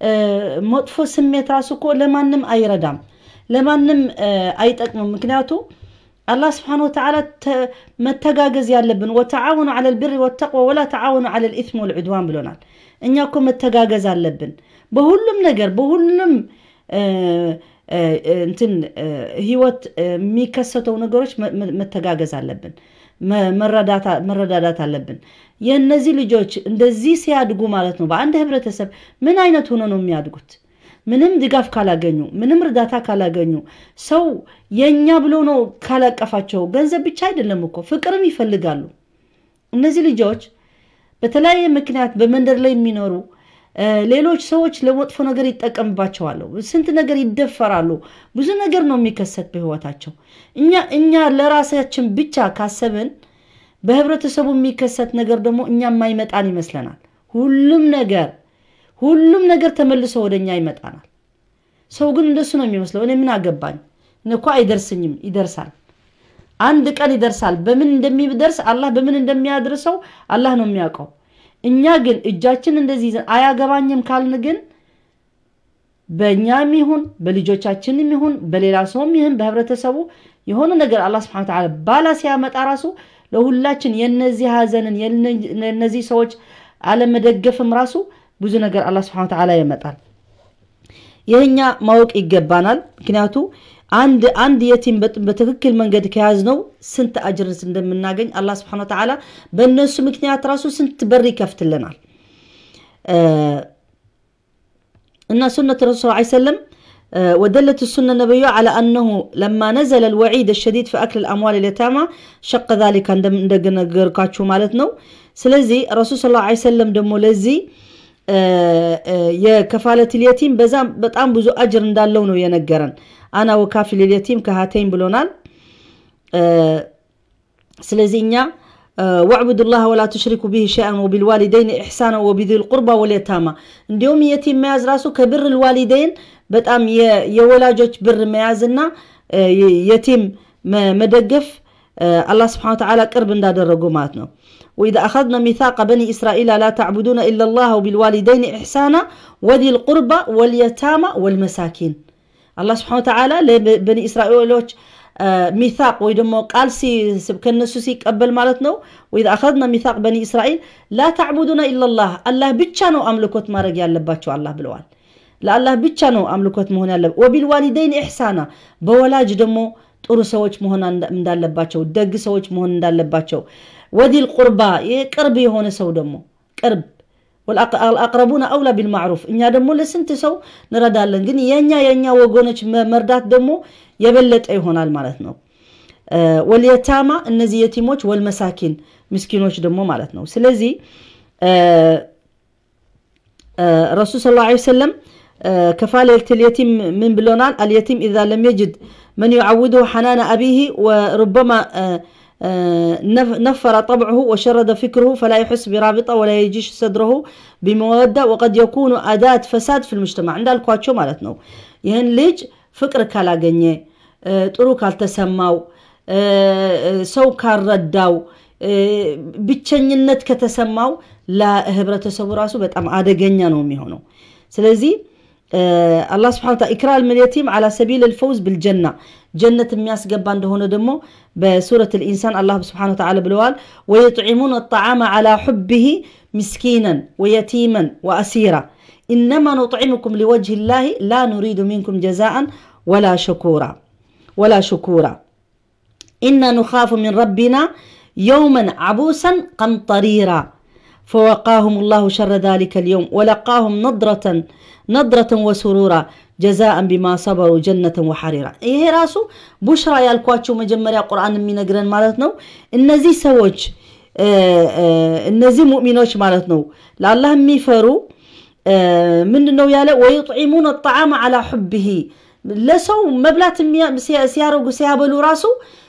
እ፣ መጥፎ ስሜት ራሱ እኮ ለማንም አይረዳም፣ ለማንም እ፣ አይጠቅምም። ምክንያቱ አላህ ስብሓን ወተዓላ ተ- መተጋገዝ ያለብን ወተዓወኑ ዐለል ቢሪ ወተቅዋ ወላ ተዓወኑ ዐለል ኢስሚ ወልዑድዋን ብሎናል። እኛ እኮ መተጋገዝ አለብን በሁሉም ነገር በሁሉም እ፣ እ፣ እ፣ እንትን እ፣ ህይወት እ፣ የሚከሰተው ነገሮች መ- መ- መተጋገዝ አለብን። መ- መረዳታ- መረዳዳት አለብን። የእነዚህ ልጆች እንደዚህ ሲያድጉ ማለት ነው በአንድ ህብረተሰብ ምን አይነት ሆኖ ነው የሚያድጉት? ምንም ድጋፍ ካላገኙ፣ ምንም እርዳታ ካላገኙ፣ ሰው የእኛ ብሎ ነው ካላቀፋቸው፣ ገንዘብ ብቻ አይደለም እኮ ፍቅርም ይፈልጋሉ። እነዚህ ልጆች በተለያየ ምክንያት በመንደር ላይ የሚኖሩ እ፣ ሌሎች ሰዎች ለመጥፎ ነገር ይጠቀምባቸዋል። ስንት ነገር ይደፈራሉ። ብዙ ነገር ነው የሚከሰት በህይወታቸው። እኛ እኛ ለራሳችን ብቻ ካሰብን በህብረተሰቡ የሚከሰት ነገር ደግሞ እኛ የማይመጣን ይመስለናል። ሁሉም ነገር ሁሉም ነገር ተመልሶ ወደ እኛ ይመጣናል። ሰው ግን እንደሱ ነው የሚመስለው። እኔ ምን አገባኝ? እኔ እኮ አይደርስኝም። ይደርሳል፣ አንድ ቀን ይደርሳል። በምን እንደሚደርስ አላህ በምን እንደሚያደርሰው አላህ ነው የሚያውቀው። እኛ ግን እጃችን እንደዚህ ይዘን አያገባኝም ካልን ግን በእኛም ይሁን በልጆቻችንም ይሁን በሌላ ሰውም ይሁን በህብረተሰቡ የሆነ ነገር አላህ ስብሐነ ወተዓላ ባላ ሲያመጣ ራሱ ለሁላችን የነዚህ ሀዘንን የነ- የነዚህ ሰዎች አለመደገፍም ራሱ ብዙ ነገር አላህ ስብሐነ ወተዓላ ያመጣል። ይህኛ ማወቅ ይገባናል። ምክንያቱ አንድ አንድ የቲም በጥ- በትክክል መንገድ ከያዝነው ስንት አጅርስ እንደምናገኝ አላህ ስብሐነ ወተዓላ በእነሱ ምክንያት ራሱ ስንት በር ይከፍትልናል። እ፣ እና ሱነት ረሱል ሰለላሁ ዐለይሂ ወሰለም እ፣ ودلت السنة النبوية على أنه لما نزل الوعيد الشديد في أكل الأموال اليتامى شق ذلك እንደም- እንደነገርኳችሁ ማለት ነው። ስለዚህ ረሱል ሰለላሁ ዐለይሂ ወሰለም ደግሞ ለዚህ የከፋለት ልየቲም በዛ በጣም ብዙ አጅር እንዳለው ነው የነገረን። አና ወካፊል ልየቲም ከሃተይን ብሎናል። ስለዚህ እኛ ወዕቡዱላህ ወላ ቱሽሪኩ ቢሂ ሸይአን ወቢልዋሊደይን ኢሕሳና ወቢዚል ቁርባ ወልየታማ። እንዲሁም የቲም መያዝ ራሱ ከብር ልዋሊደይን በጣም የወላጆች ብር መያዝና የቲም መደገፍ አላህ ስብሓን ወተዓላ ቅርብ እንዳደረጉ ማለት ነው። وإذ أخذنا ميثاق بني إسرائيل لا تعبدون إلا الله وبالوالدين إحسانا وذي القربى واليتامى والمساكين. አላህ ስብሓን ወተዓላ ለበኒ እስራኤሎች ሚታቅ ወይ ደግሞ ቃል ከነሱ ሲቀበል ማለት ነው። وإذ أخذنا ميثاق بني إسرائيل لا تعبدون إلا الله، አላህ ብቻ ነው አምልኮት ማድረግ ያለባቸው አላህ ብለዋል። ለአላህ ብቻ ነው አምልኮት መሆን ያለበት። ወቢልዋሊደይን ኢሕሳና፣ በወላጅ ደግሞ ጥሩ ሰዎች መሆን እንዳለባቸው፣ ደግ ሰዎች መሆን እንዳለባቸው። ወዲል ቁርባ፣ የቅርብ የሆነ ሰው ደግሞ ቅርብ፣ ወልአቅረቡነ አውላ ቢልማዕሩፍ። እኛ ደግሞ ለስንት ሰው እንረዳለን፣ ግን የኛ የኛ ወገኖች መርዳት ደግሞ የበለጠ ይሆናል ማለት ነው። ወልየታማ፣ እነዚህ የቲሞች፣ ወልመሳኪን፣ ምስኪኖች ደግሞ ማለት ነው። ስለዚህ ረሱል ሰለላሁ ዐለይሂ ወሰለም ከፋለት ልየቲም ምን ብሎናል? اليتيم إذا لم يجد من يعوده حنان أبيه وربما نفر طبعه وشرد فكره فلا يحس برابطة ولا يجيش صدره بمودة وقد يكون أداة فساد في المجتمع እንዳልኳቸው ማለት ነው። ይህን ልጅ ፍቅር ካላገኘ፣ ጥሩ ካልተሰማው፣ ሰው ካልረዳው፣ ብቸኝነት ከተሰማው ለህብረተሰቡ ራሱ በጣም አደገኛ ነው የሚሆነው። ስለዚህ አላህ ስብሓን ወተዓላ ኢክራም ልየቲም አላ ሰቢል ልፈውዝ ብልጀና፣ ጀነት የሚያስገባ እንደሆነ ደግሞ በሱረት ልኢንሳን አላህ ስብሓን ወተዓላ ብለዋል። ويطعمون الطعام على حبه مسكينا ويتيما وأسيرا إنما نطعمكم لوجه الله لا نريد منكم جزاء ولا شكورا ولا شكورا إنا نخاف من ربنا يوما عبوسا قمطريرا فوقاهم الله شر ذلك اليوم ولقاهم نضرة نضرة وسرورا جزاء بما صبروا جنة وحريرا። ይሄ ራሱ ቡሽራ ያልኳቸው መጀመሪያ ቁርአን የሚነግረን ማለት ነው። እነዚህ ሰዎች እነዚህ ሙእሚኖች ማለት ነው፣ ለአላህ የሚፈሩ ምንድን ነው ያለ? ويطعمون الطعام على حبه ለሰው መብላት ሲያረጉ ሲያበሉ ራሱ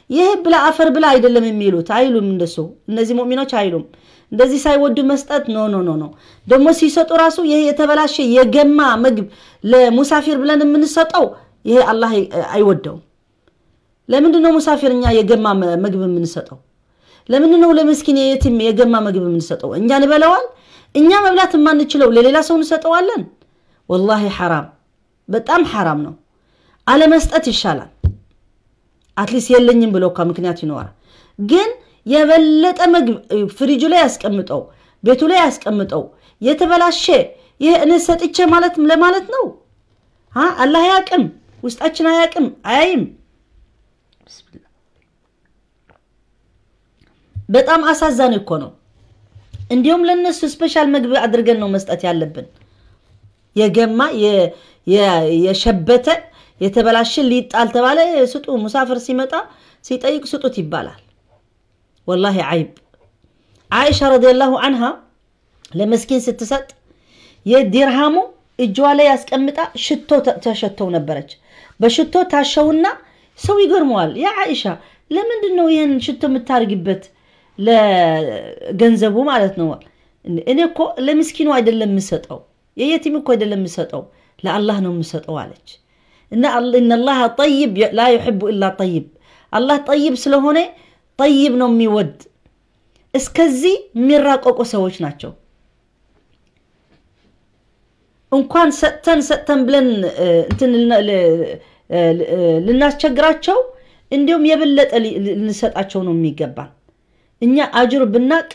ይሄ ብላ አፈር ብላ አይደለም የሚሉት፣ አይሉም እንደሱ። እነዚህ ሙእሚኖች አይሉም እንደዚህ ሳይወዱ መስጠት። ኖ ኖ ኖ ኖ። ደግሞ ሲሰጡ ራሱ ይሄ የተበላሸ የገማ ምግብ ለሙሳፊር ብለን የምንሰጠው ይሄ አላህ አይወደውም። ለምንድን ነው ሙሳፊር እኛ የገማ ምግብ የምንሰጠው? ለምንድን ነው ለምስኪን የየቲም የገማ ምግብ የምንሰጠው? እኛ ንበለዋል። እኛ መብላት የማንችለው ለሌላ ሰው እንሰጠዋለን። ወላሂ ሐራም፣ በጣም ሐራም ነው። አለመስጠት ይሻላል። አትሊስት የለኝም ብሎ እኳ ምክንያት ይኖራል። ግን የበለጠ ምግብ ፍሪጁ ላይ ያስቀምጠው፣ ቤቱ ላይ ያስቀምጠው፣ የተበላሸ ይሄ እኔ ሰጥቼ ማለት ለማለት ነው። አላህ አያቅም፣ ውስጣችን አያቅም፣ አያይም። በጣም አሳዛኝ እኮ ነው። እንዲሁም ለነሱ ስፔሻል ምግብ አድርገን ነው መስጠት ያለብን። የገማ የሸበተ የተበላሸ ሊጣል ተባለ፣ ስጡ። ሙሳፍር ሲመጣ ሲጠይቅ ስጡት ይባላል። ወላሂ አይብ። አይሻ ረዲየላሁ አንሃ ለመስኪን ስትሰጥ የዲርሃሙ እጅዋ ላይ ያስቀምጣ ሽቶ ተሸተው ነበረች። በሽቶ ታሸውና ሰው ይገርመዋል። ያ አይሻ፣ ለምንድን ነው ይህን ሽቶ የምታርጊበት? ለገንዘቡ ማለት ነው። እኔ እኮ ለምስኪኑ አይደለም የምሰጠው፣ የየቲም እኮ አይደለም የምሰጠው፣ ለአላህ ነው የምሰጠው አለች። እና إن الله طيب لا يحب إلا طيب። አላህ ጠይብ ስለሆነ ጠይብ ነው የሚወድ። እስከዚህ የሚራቀቁ ሰዎች ናቸው። እንኳን ሰጥተን ሰጥተን ብለን እንትን ልናስቸግራቸው፣ እንዲሁም የበለጠ ልንሰጣቸው ነው የሚገባን። እኛ አጅር ብናቅ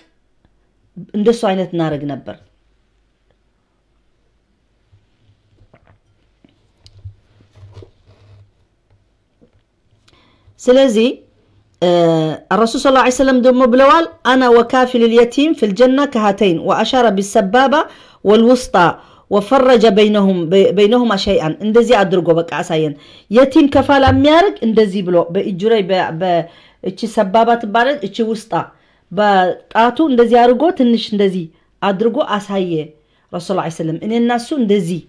እንደሱ አይነት እናደርግ ነበር። ስለዚህ ረሱል ሰለላሁ ዐለይሂ ወሰለም ደግሞ ብለዋል፣ أنا وكافل اليتيم في الجنة كهاتين وأشار بالسبابة والوسطى وفرج بينهم بينهما شيئا። እንደዚህ አድርጎ በቃ አሳየን። የቲም ከፋላ የሚያደርግ እንደዚህ ብሎ በእጁ ላይ በእቺ ሰባባ ትባላል፣ እቺ ውስጣ በጣቱ እንደዚህ አድርጎ ትንሽ እንደዚህ አድርጎ አሳየ። ረሱል ላ ሰለም እኔና እሱ እንደዚህ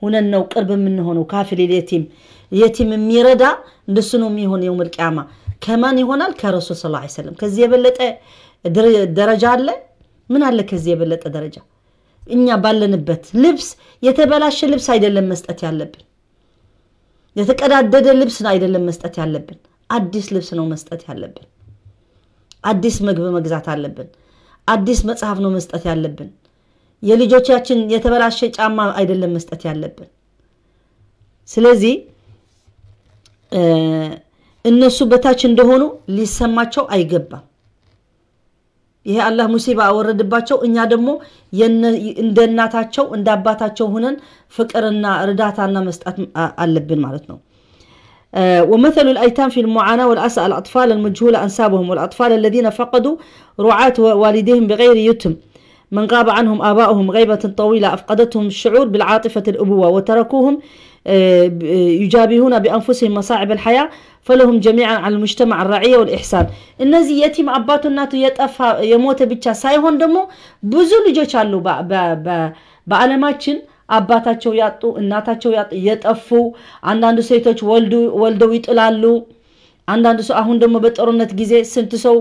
ሁነን ነው ቅርብ የምንሆነው። ካፊል የቲም፣ የቲም የሚረዳ እንደሱ ነው የሚሆን የውመል ቂያማ። ከማን ይሆናል? ከረሱል ሰለላሁ ዐለይሂ ወሰለም። ከዚህ የበለጠ ድር- ደረጃ አለ? ምን አለ ከዚህ የበለጠ ደረጃ? እኛ ባለንበት ልብስ፣ የተበላሸ ልብስ አይደለም መስጠት ያለብን፣ የተቀዳደደ ልብስ አይደለም መስጠት ያለብን፣ አዲስ ልብስ ነው መስጠት ያለብን። አዲስ ምግብ መግዛት አለብን። አዲስ መጽሐፍ ነው መስጠት ያለብን። የልጆቻችን የተበላሸ ጫማ አይደለም መስጠት ያለብን። ስለዚህ እነሱ በታች እንደሆኑ ሊሰማቸው አይገባም። ይሄ አላህ ሙሲባ አወረድባቸው፣ እኛ ደግሞ እንደ እናታቸው እንደ አባታቸው ሆነን ፍቅርና እርዳታና መስጣት አለብን ማለት ነው። ومثل الأيتام في المعاناة والأسى الأطفال المجهول أنسابهم والأطفال الذين فقدوا رعاة والديهم بغير يتم من غاب عنهم آباؤهم غيبة طويلة أفقدتهم الشعور بالعاطفة الأبوة وتركوهم يجابهون بأنفسهم مصاعب الحياة فلهم جميعا على المجتمع الرعية والإحسان. እነዚህ የቲም አባቱ እናቱ የጠፋ የሞተ ብቻ ሳይሆን ደግሞ ብዙ ልጆች አሉ በዓለማችን አባታቸው ያጡ እናታቸው ያጡ የጠፉ። አንዳንዱ ሴቶች ወልደው ይጥላሉ። አንዳንዱ ሰው አሁን ደግሞ በጦርነት ጊዜ ስንት ሰው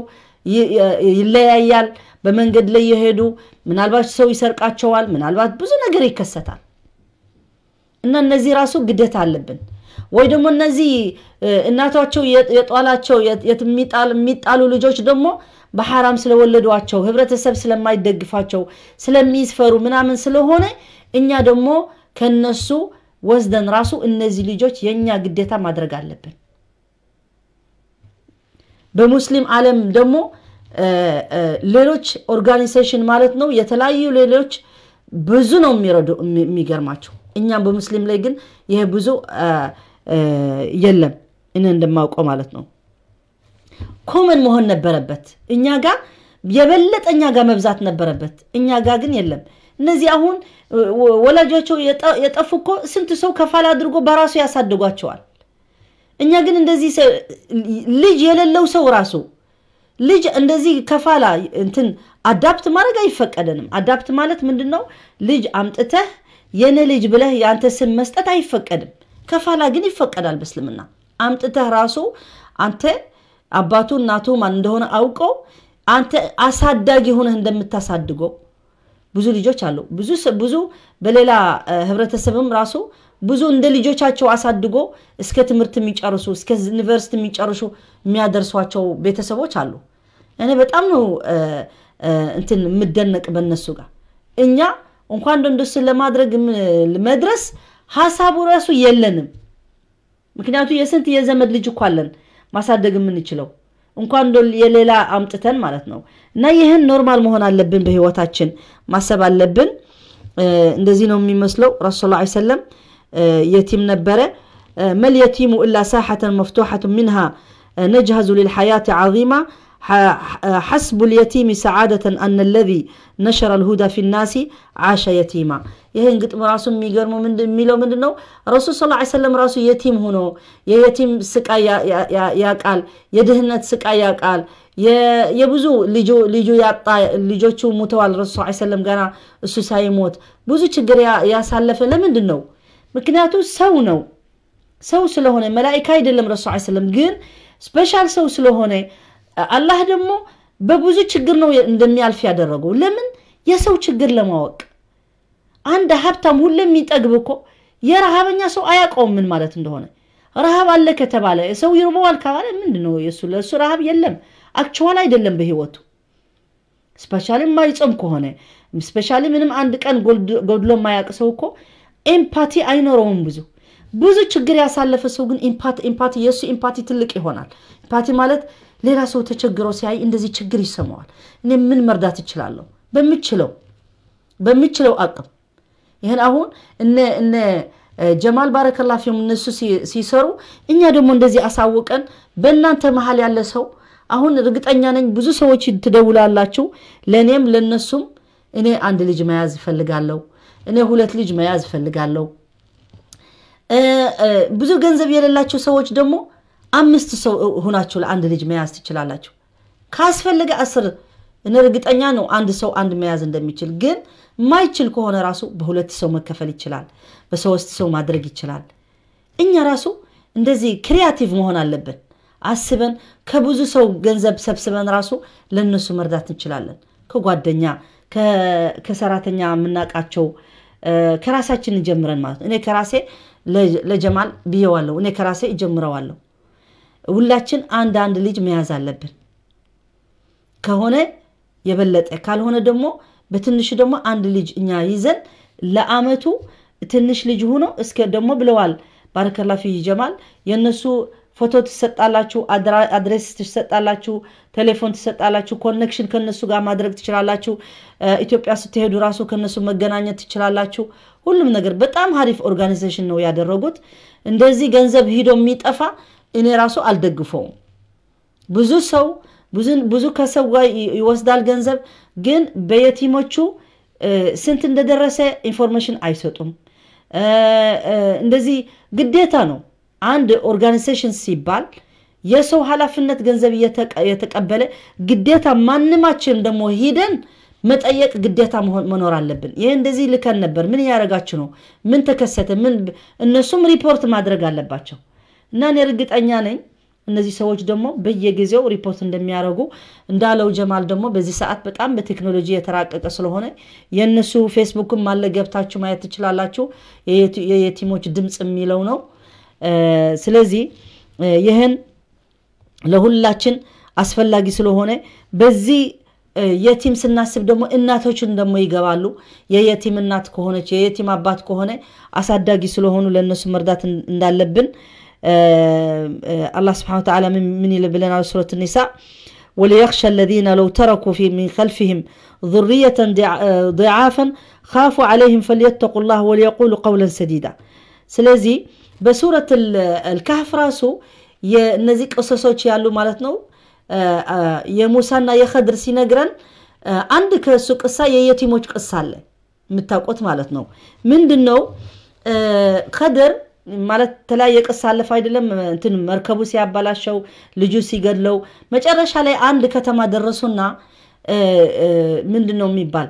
ይለያያል። በመንገድ ላይ የሄዱ ምናልባት ሰው ይሰርቃቸዋል። ምናልባት ብዙ ነገር ይከሰታል። እና እነዚህ ራሱ ግዴታ አለብን። ወይ ደግሞ እነዚህ እናቷቸው የጧላቸው የሚጣሉ ልጆች ደግሞ በሐራም ስለወለዷቸው ህብረተሰብ ስለማይደግፋቸው ስለሚስፈሩ ምናምን ስለሆነ እኛ ደግሞ ከነሱ ወስደን ራሱ እነዚህ ልጆች የኛ ግዴታ ማድረግ አለብን። በሙስሊም ዓለም ደግሞ ሌሎች ኦርጋኒዜሽን ማለት ነው የተለያዩ ሌሎች ብዙ ነው የሚረዱ። የሚገርማቸው እኛም በሙስሊም ላይ ግን ይሄ ብዙ የለም እኔ እንደማውቀው ማለት ነው። ኮመን መሆን ነበረበት እኛ ጋር የበለጠ እኛ ጋር መብዛት ነበረበት። እኛ ጋር ግን የለም። እነዚህ አሁን ወላጆቻቸው የጠፉ እኮ ስንት ሰው ከፋላ አድርጎ በራሱ ያሳድጓቸዋል። እኛ ግን እንደዚህ ልጅ የሌለው ሰው ራሱ ልጅ እንደዚህ ከፋላ እንትን አዳፕት ማድረግ አይፈቀደንም። አዳፕት ማለት ምንድን ነው? ልጅ አምጥተህ የኔ ልጅ ብለህ የአንተ ስም መስጠት አይፈቀድም። ከፋላ ግን ይፈቀዳል በእስልምና። አምጥተህ ራሱ አንተ አባቱ እናቱ ማን እንደሆነ አውቀው አንተ አሳዳጊ ሆነህ እንደምታሳድገው ብዙ ልጆች አሉ። ብዙ ብዙ በሌላ ህብረተሰብም ራሱ ብዙ እንደ ልጆቻቸው አሳድጎ እስከ ትምህርት የሚጨርሱ እስከ ዩኒቨርሲቲ የሚጨርሱ የሚያደርሷቸው ቤተሰቦች አሉ። እኔ በጣም ነው እንትን የምደነቅ በእነሱ ጋር። እኛ እንኳን እንደሱ ለማድረግ መድረስ ሀሳቡ ራሱ የለንም። ምክንያቱ የስንት የዘመድ ልጅ እኮ አለን ማሳደግ የምንችለው እንኳን እንደ የሌላ አምጥተን ማለት ነው። እና ይህን ኖርማል መሆን አለብን፣ በህይወታችን ማሰብ አለብን። እንደዚህ ነው የሚመስለው። ረሱል ላ ሰለም የቲም ነበረ። ما اليتيم إلا ساحة مفتوحة منها نجهز للحياة عظيما حسب اليتيم سعادة أن الذي نشر الهدى في الناس عاش يتيما። ይህን ግጥም ራሱ የሚገርመው የሚለው ምንድን ነው? ረሱል ሰለላሁ ዐለይሂ ወሰለም ራሱ የቲም ሆኖ የየቲም ስቃይ ያቃል፣ የድህነት ስቃይ ያቃል። የብዙ ልጁ ያጣ ልጆቹ ሙተዋል። ረሱል ሰለላሁ ዐለይሂ ወሰለም ገና እሱ ሳይሞት ብዙ ችግር ያሳለፈ ለምንድን ነው? ምክንያቱ ሰው ነው። ሰው ስለሆነ መላኢካ አይደለም ረሱል ሰለላሁ ዐለይሂ ወሰለም፣ ግን ስፔሻል ሰው ስለሆነ አላህ ደግሞ በብዙ ችግር ነው እንደሚያልፍ ያደረገው። ለምን? የሰው ችግር ለማወቅ። አንድ ሀብታም ሁሌ የሚጠግብ እኮ የረሃበኛ ሰው አያውቀውም ምን ማለት እንደሆነ። ረሃብ አለ ከተባለ ሰው ይርበዋል ካባለ ምንድን ነው የሱ ለሱ ረሃብ የለም። አክቹዋል አይደለም በህይወቱ። ስፔሻሊ የማይጾም ከሆነ ስፔሻሊ ምንም አንድ ቀን ጎድሎ የማያውቅ ሰው እኮ ኤምፓቲ አይኖረውም። ብዙ ብዙ ችግር ያሳለፈ ሰው ግን ኤምፓቲ የእሱ ኤምፓቲ ትልቅ ይሆናል። ኤምፓቲ ማለት ሌላ ሰው ተቸግሮ ሲያይ እንደዚህ ችግር ይሰማዋል። እኔ ምን መርዳት እችላለሁ? በምችለው በምችለው አቅም። ይህን አሁን እነ እነ ጀማል ባረከላ ፊም እነሱ ሲሰሩ እኛ ደግሞ እንደዚህ አሳውቀን በእናንተ መሀል ያለ ሰው አሁን እርግጠኛ ነኝ ብዙ ሰዎች ትደውላላችሁ። ለእኔም ለነሱም እኔ አንድ ልጅ መያዝ እፈልጋለሁ፣ እኔ ሁለት ልጅ መያዝ እፈልጋለሁ። ብዙ ገንዘብ የሌላችሁ ሰዎች ደግሞ አምስት ሰው ሁናችሁ ለአንድ ልጅ መያዝ ትችላላችሁ። ካስፈለገ አስር እኔ እርግጠኛ ነው አንድ ሰው አንድ መያዝ እንደሚችል። ግን የማይችል ከሆነ ራሱ በሁለት ሰው መከፈል ይችላል፣ በሶስት ሰው ማድረግ ይችላል። እኛ ራሱ እንደዚህ ክሪያቲቭ መሆን አለብን። አስበን ከብዙ ሰው ገንዘብ ሰብስበን ራሱ ለነሱ መርዳት እንችላለን። ከጓደኛ፣ ከ-፣ ከሰራተኛ የምናውቃቸው፣ እ፣ ከራሳችን እንጀምረን ማለት ነው። እኔ ከራሴ ለ-፣ ለጀማል ብየዋለሁ። እኔ ከራሴ እጀምረዋለሁ። ሁላችን አንድ አንድ ልጅ መያዝ አለብን። ከሆነ የበለጠ፣ ካልሆነ ደግሞ በትንሹ ደግሞ አንድ ልጅ እኛ ይዘን ለአመቱ ትንሽ ልጅ ሆኖ እስከ ደግሞ ብለዋል ባረከላ ፊ ጀማል፣ የእነሱ ፎቶ ትሰጣላችሁ፣ አድራ-፣ አድሬስ ትሰጣላችሁ፣ ቴሌፎን ትሰጣላችሁ፣ ኮኔክሽን ከነሱ ጋር ማድረግ ትችላላችሁ። እ፣ ኢትዮጵያ ስትሄዱ ራሱ ከነሱ መገናኘት ትችላላችሁ። ሁሉም ነገር በጣም ሀሪፍ ኦርጋናይዜሽን ነው ያደረጉት። እንደዚህ ገንዘብ ሂዶ የሚጠፋ እኔ ራሱ አልደግፈውም። ብዙ ሰው ብዙ፣ ብዙ ከሰው ጋር ይ-፣ ይወስዳል ገንዘብ፣ ግን በየቲሞቹ፣ እ፣ ስንት እንደደረሰ ኢንፎርሜሽን አይሰጡም። እ፣ እ፣ እንደዚህ ግዴታ ነው። አንድ ኦርጋናይዜሽን ሲባል የሰው ኃላፊነት ገንዘብ እየተቀ-፣ የተቀበለ ግዴታ ማንማችን ደግሞ ሂደን መጠየቅ ግዴታ መሆን፣ መኖር አለብን። ይሄ እንደዚህ ልከን ነበር፣ ምን እያደረጋችሁ ነው? ምን ተከሰተ? ምን ብ-፣ እነሱም ሪፖርት ማድረግ አለባቸው። እና እኔ እርግጠኛ ነኝ እነዚህ ሰዎች ደግሞ በየጊዜው ሪፖርት እንደሚያደርጉ፣ እንዳለው ጀማል ደግሞ በዚህ ሰዓት በጣም በቴክኖሎጂ የተራቀቀ ስለሆነ የእነሱ ፌስቡክም አለ፣ ገብታችሁ ማየት ትችላላችሁ። የየቲ-፣ የየቲሞች ድምፅ የሚለው ነው። እ፣ ስለዚህ፣ እ፣ ይህን ለሁላችን አስፈላጊ ስለሆነ በዚህ፣ እ፣ የቲም ስናስብ ደግሞ እናቶችን ደግሞ ይገባሉ። የየቲም እናት ከሆነች፣ የየቲም አባት ከሆነ አሳዳጊ ስለሆኑ ለእነሱ መርዳት እን-፣ እንዳለብን፣ እ፣ እ፣ አላህ ስብሐነ ወተዓላ ምን፣ ምን ይል ብለናል? ሱረት ኒሳ፣ وليخشى الذين لو تركوا في من خلفهم ذرية ضع-، ضعافا خافوا عليهم فليتقوا الله وليقولوا قولا سديدا። ስለዚህ በሱረት ال-، الكهف ራሱ የእነዚህ ቅሰሶች ያሉ ማለት ነው። እ፣ እ፣ የሙሳና የኸድር ሲነግረን፣ እ፣ አንድ ከሱ ቅሳ የየቲሞች ቅሳ አለ የምታውቁት ማለት ነው። ምንድን ነው? እ፣ ኸድር ማለት የተለያየ ቅሳ አለፈ አይደለም? እንትን መርከቡ ሲያበላሸው፣ ልጁ ሲገድለው፣ መጨረሻ ላይ አንድ ከተማ ደረሱና፣ እ፣ እ፣ ምንድን ነው የሚባል፣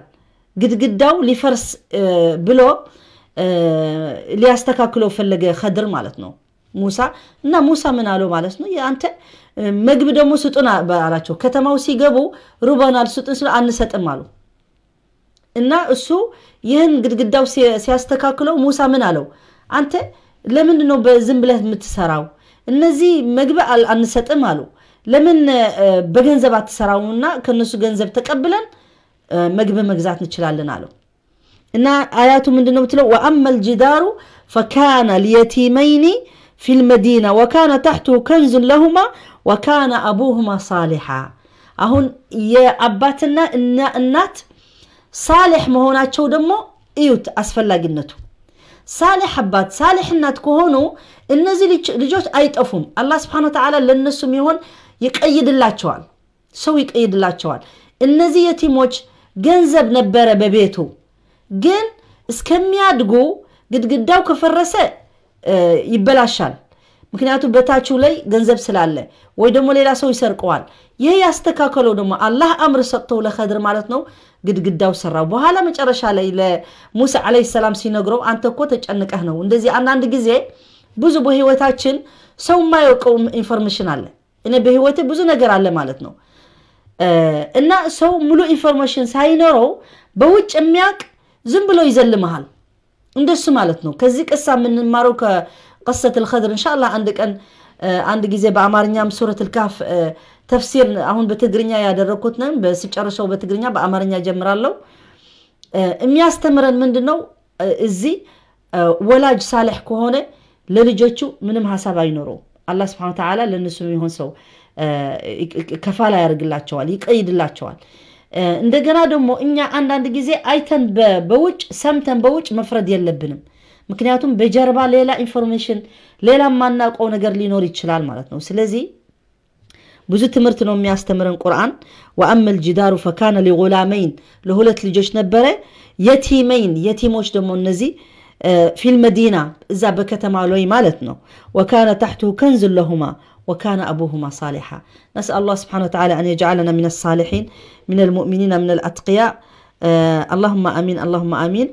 ግድግዳው ሊፈርስ፣ እ፣ ብሎ፣ እ፣ ሊያስተካክለው ፈለገ ኸድር ማለት ነው ሙሳ። እና ሙሳ ምን አለው ማለት ነው? "የአንተ፣ እ፣ ምግብ ደግሞ ስጡን" አ-፣ አላቸው። ከተማው ሲገቡ "ርቦናል፣ ስጡን" ስለ "አንሰጥም" አሉ። እና እሱ ይህን ግድግዳው ሲ-፣ ሲያስተካክለው ሙሳ ምን አለው? "አንተ ለምንድን ነው በዝም ብለህ የምትሰራው? እነዚህ ምግብ አል-፣ አንሰጥም" አሉ። "ለምን፣ እ፣ በገንዘብ አትሰራውና ከነሱ ገንዘብ ተቀብለን፣ እ፣ ምግብ መግዛት እንችላለን" አለው። እና አያቱ ምንድን ነው የምትለው? "وأما الجدار فكان ليتيمين في المدينة وكان تحته كنز لهما وكان أبوهما صالحا." አሁን የአባትና እና እናት ሳሌሕ መሆናቸው ደግሞ እዩት አስፈላጊነቱ። ሳሌሕ አባት፣ ሳሌሕ እናት ከሆኑ እነዚህ ልጅ-፣ ልጆች አይጠፉም። አላህ ስብሐነ ወተዓላ ለእነሱ የሚሆን ይቀይድላቸዋል፣ ሰው ይቀይድላቸዋል። እነዚህ የቲሞች ገንዘብ ነበረ በቤቱ፣ ግን እስከሚያድጉ ግድግዳው ከፈረሰ፣ እ፣ ይበላሻል። ምክንያቱም በታችሁ ላይ ገንዘብ ስላለ፣ ወይ ደግሞ ሌላ ሰው ይሰርቀዋል። ይሄ ያስተካከለው ደግሞ አላህ አምር ሰጥተው ለኸድር ማለት ነው፣ ግድግዳው ሰራው። በኋላ መጨረሻ ላይ ለሙሳ ዓለይሂ ሰላም ሲነግረው፣ "አንተ እኮ ተጨንቀህ ነው እንደዚህ።" አንዳንድ ጊዜ ብዙ በህይወታችን ሰው የማያውቀው ኢንፎርሜሽን አለ። እኔ በህይወቴ ብዙ ነገር አለ ማለት ነው። እ፣ እና ሰው ሙሉ ኢንፎርሜሽን ሳይኖረው በውጭ የሚያውቅ ዝም ብሎ ይዘልመሃል። እንደሱ ማለት ነው። ከዚህ ቅሳ የምንማረው ከቅሰት الخضر إن شاء الله አንድ ቀን፣ እ፣ አንድ ጊዜ በአማርኛም ሱረት الكهف፣ እ፣ ተፍሲር አሁን በትግርኛ ያደረኩት ነን። በስጨርሰው በትግርኛ በአማርኛ ጀምራለሁ። እ፣ የሚያስተምረን ምንድን ነው? እ፣ እዚህ፣ እ፣ ወላጅ ሳልሕ ከሆነ ለልጆቹ ምንም ሐሳብ አይኖረው። አላህ ስብሐነ ወተዓላ ለእነሱ የሚሆን ሰው፣ እ፣ ይቅ-፣ ይቅ-፣ ከፋላ ያደርግላቸዋል፣ ይቀይድላቸዋል። እ፣ እንደገና ደግሞ እኛ አንዳንድ ጊዜ አይተን በ-፣ በውጭ ሰምተን በውጭ መፍረድ የለብንም። ምክንያቱም በጀርባ ሌላ ኢንፎርሜሽን፣ ሌላ የማናውቀው ነገር ሊኖር ይችላል ማለት ነው። ስለዚህ ብዙ ትምህርት ነው የሚያስተምረን ቁርአን። وأما الجدار فكان لغلامين፣ ለሁለት ልጆች ነበረ፣ يتيمين፣ የቲሞች ደግሞ እነዚህ፣ في المدينة እዛ በከተማ ሎይ ማለት ነው። وكان تحته كنز لهما وكان أبوهما صالحا. نسأل الله سبحانه وتعالى أن يجعلنا من الصالحين من المؤمنين من الأتقياء. اللهم آمين، اللهم آمين.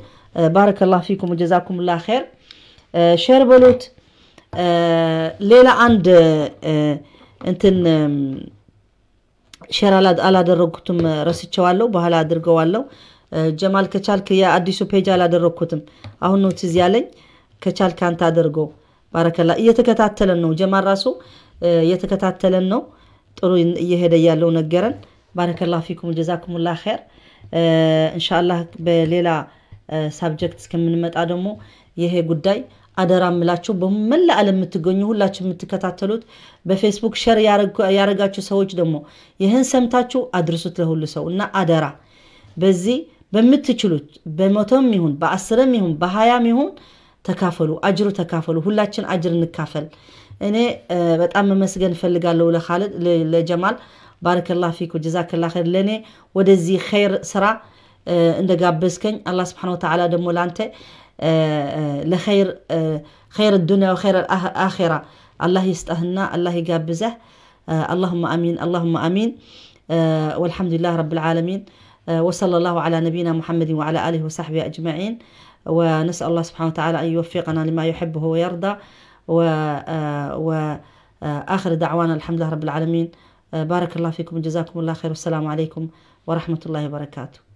بارك الله فيكم وجزاكم الله خير. ሸር በሉት። ሌላ አንድ እንትን ሸር አላደረግኩትም፣ ረስቸዋለሁ። በኋላ አድርገዋለሁ። ጀማል ከቻልክ የአዲሱ ፔጅ አላደረግኩትም፣ አሁን ነው ትዝ ያለኝ። ከቻልክ አንተ አድርገው። ባረከላ። እየተከታተለን ነው ጀማል ራሱ እየተከታተለን ነው። ጥሩ እየሄደ ያለው ነገረን። ባረከላ ፊኩም ጀዛኩሙላ ኸይር። እንሻአላህ በሌላ ሳብጀክት እስከምንመጣ ደግሞ ይሄ ጉዳይ አደራ ምላችሁ በመላ ዓለም የምትገኙ ሁላችሁ የምትከታተሉት በፌስቡክ ሸር ያረጋችሁ ሰዎች ደግሞ ይህን ሰምታችሁ አድርሱት ለሁሉ ሰው እና አደራ በዚህ በምትችሉት በመቶም ይሁን በአስርም ይሁን በሀያም ይሁን ተካፈሉ፣ አጅሩ ተካፈሉ። ሁላችን አጅር እንካፈል። እኔ በጣም መመስገን እፈልጋለሁ ለኻልድ ለጀማል ባረከላ ፊክ ወጀዛከላ ኸይር። ለእኔ ወደዚህ ኸይር ስራ እንደጋበዝከኝ አላህ ስብሓን ወተዓላ ደግሞ ለአንተ ለኸይር ኸይር ዱንያ ወኸይር አኼራ አላህ ይስጠህና፣ አላህ ይጋብዘህ። اللهم آمين، اللهم آمين. والحمد لله رب العالمين. وصلى الله على نبينا محمد وعلى آله وصحبه أجمعين. ونسأل الله سبحانه وتعالى أن يوفقنا لما يحبه ويرضى. وآخر دعوانا الحمد لله رب العالمين. بارك الله فيكم وجزاكم الله خير، والسلام عليكم ورحمة الله وبركاته.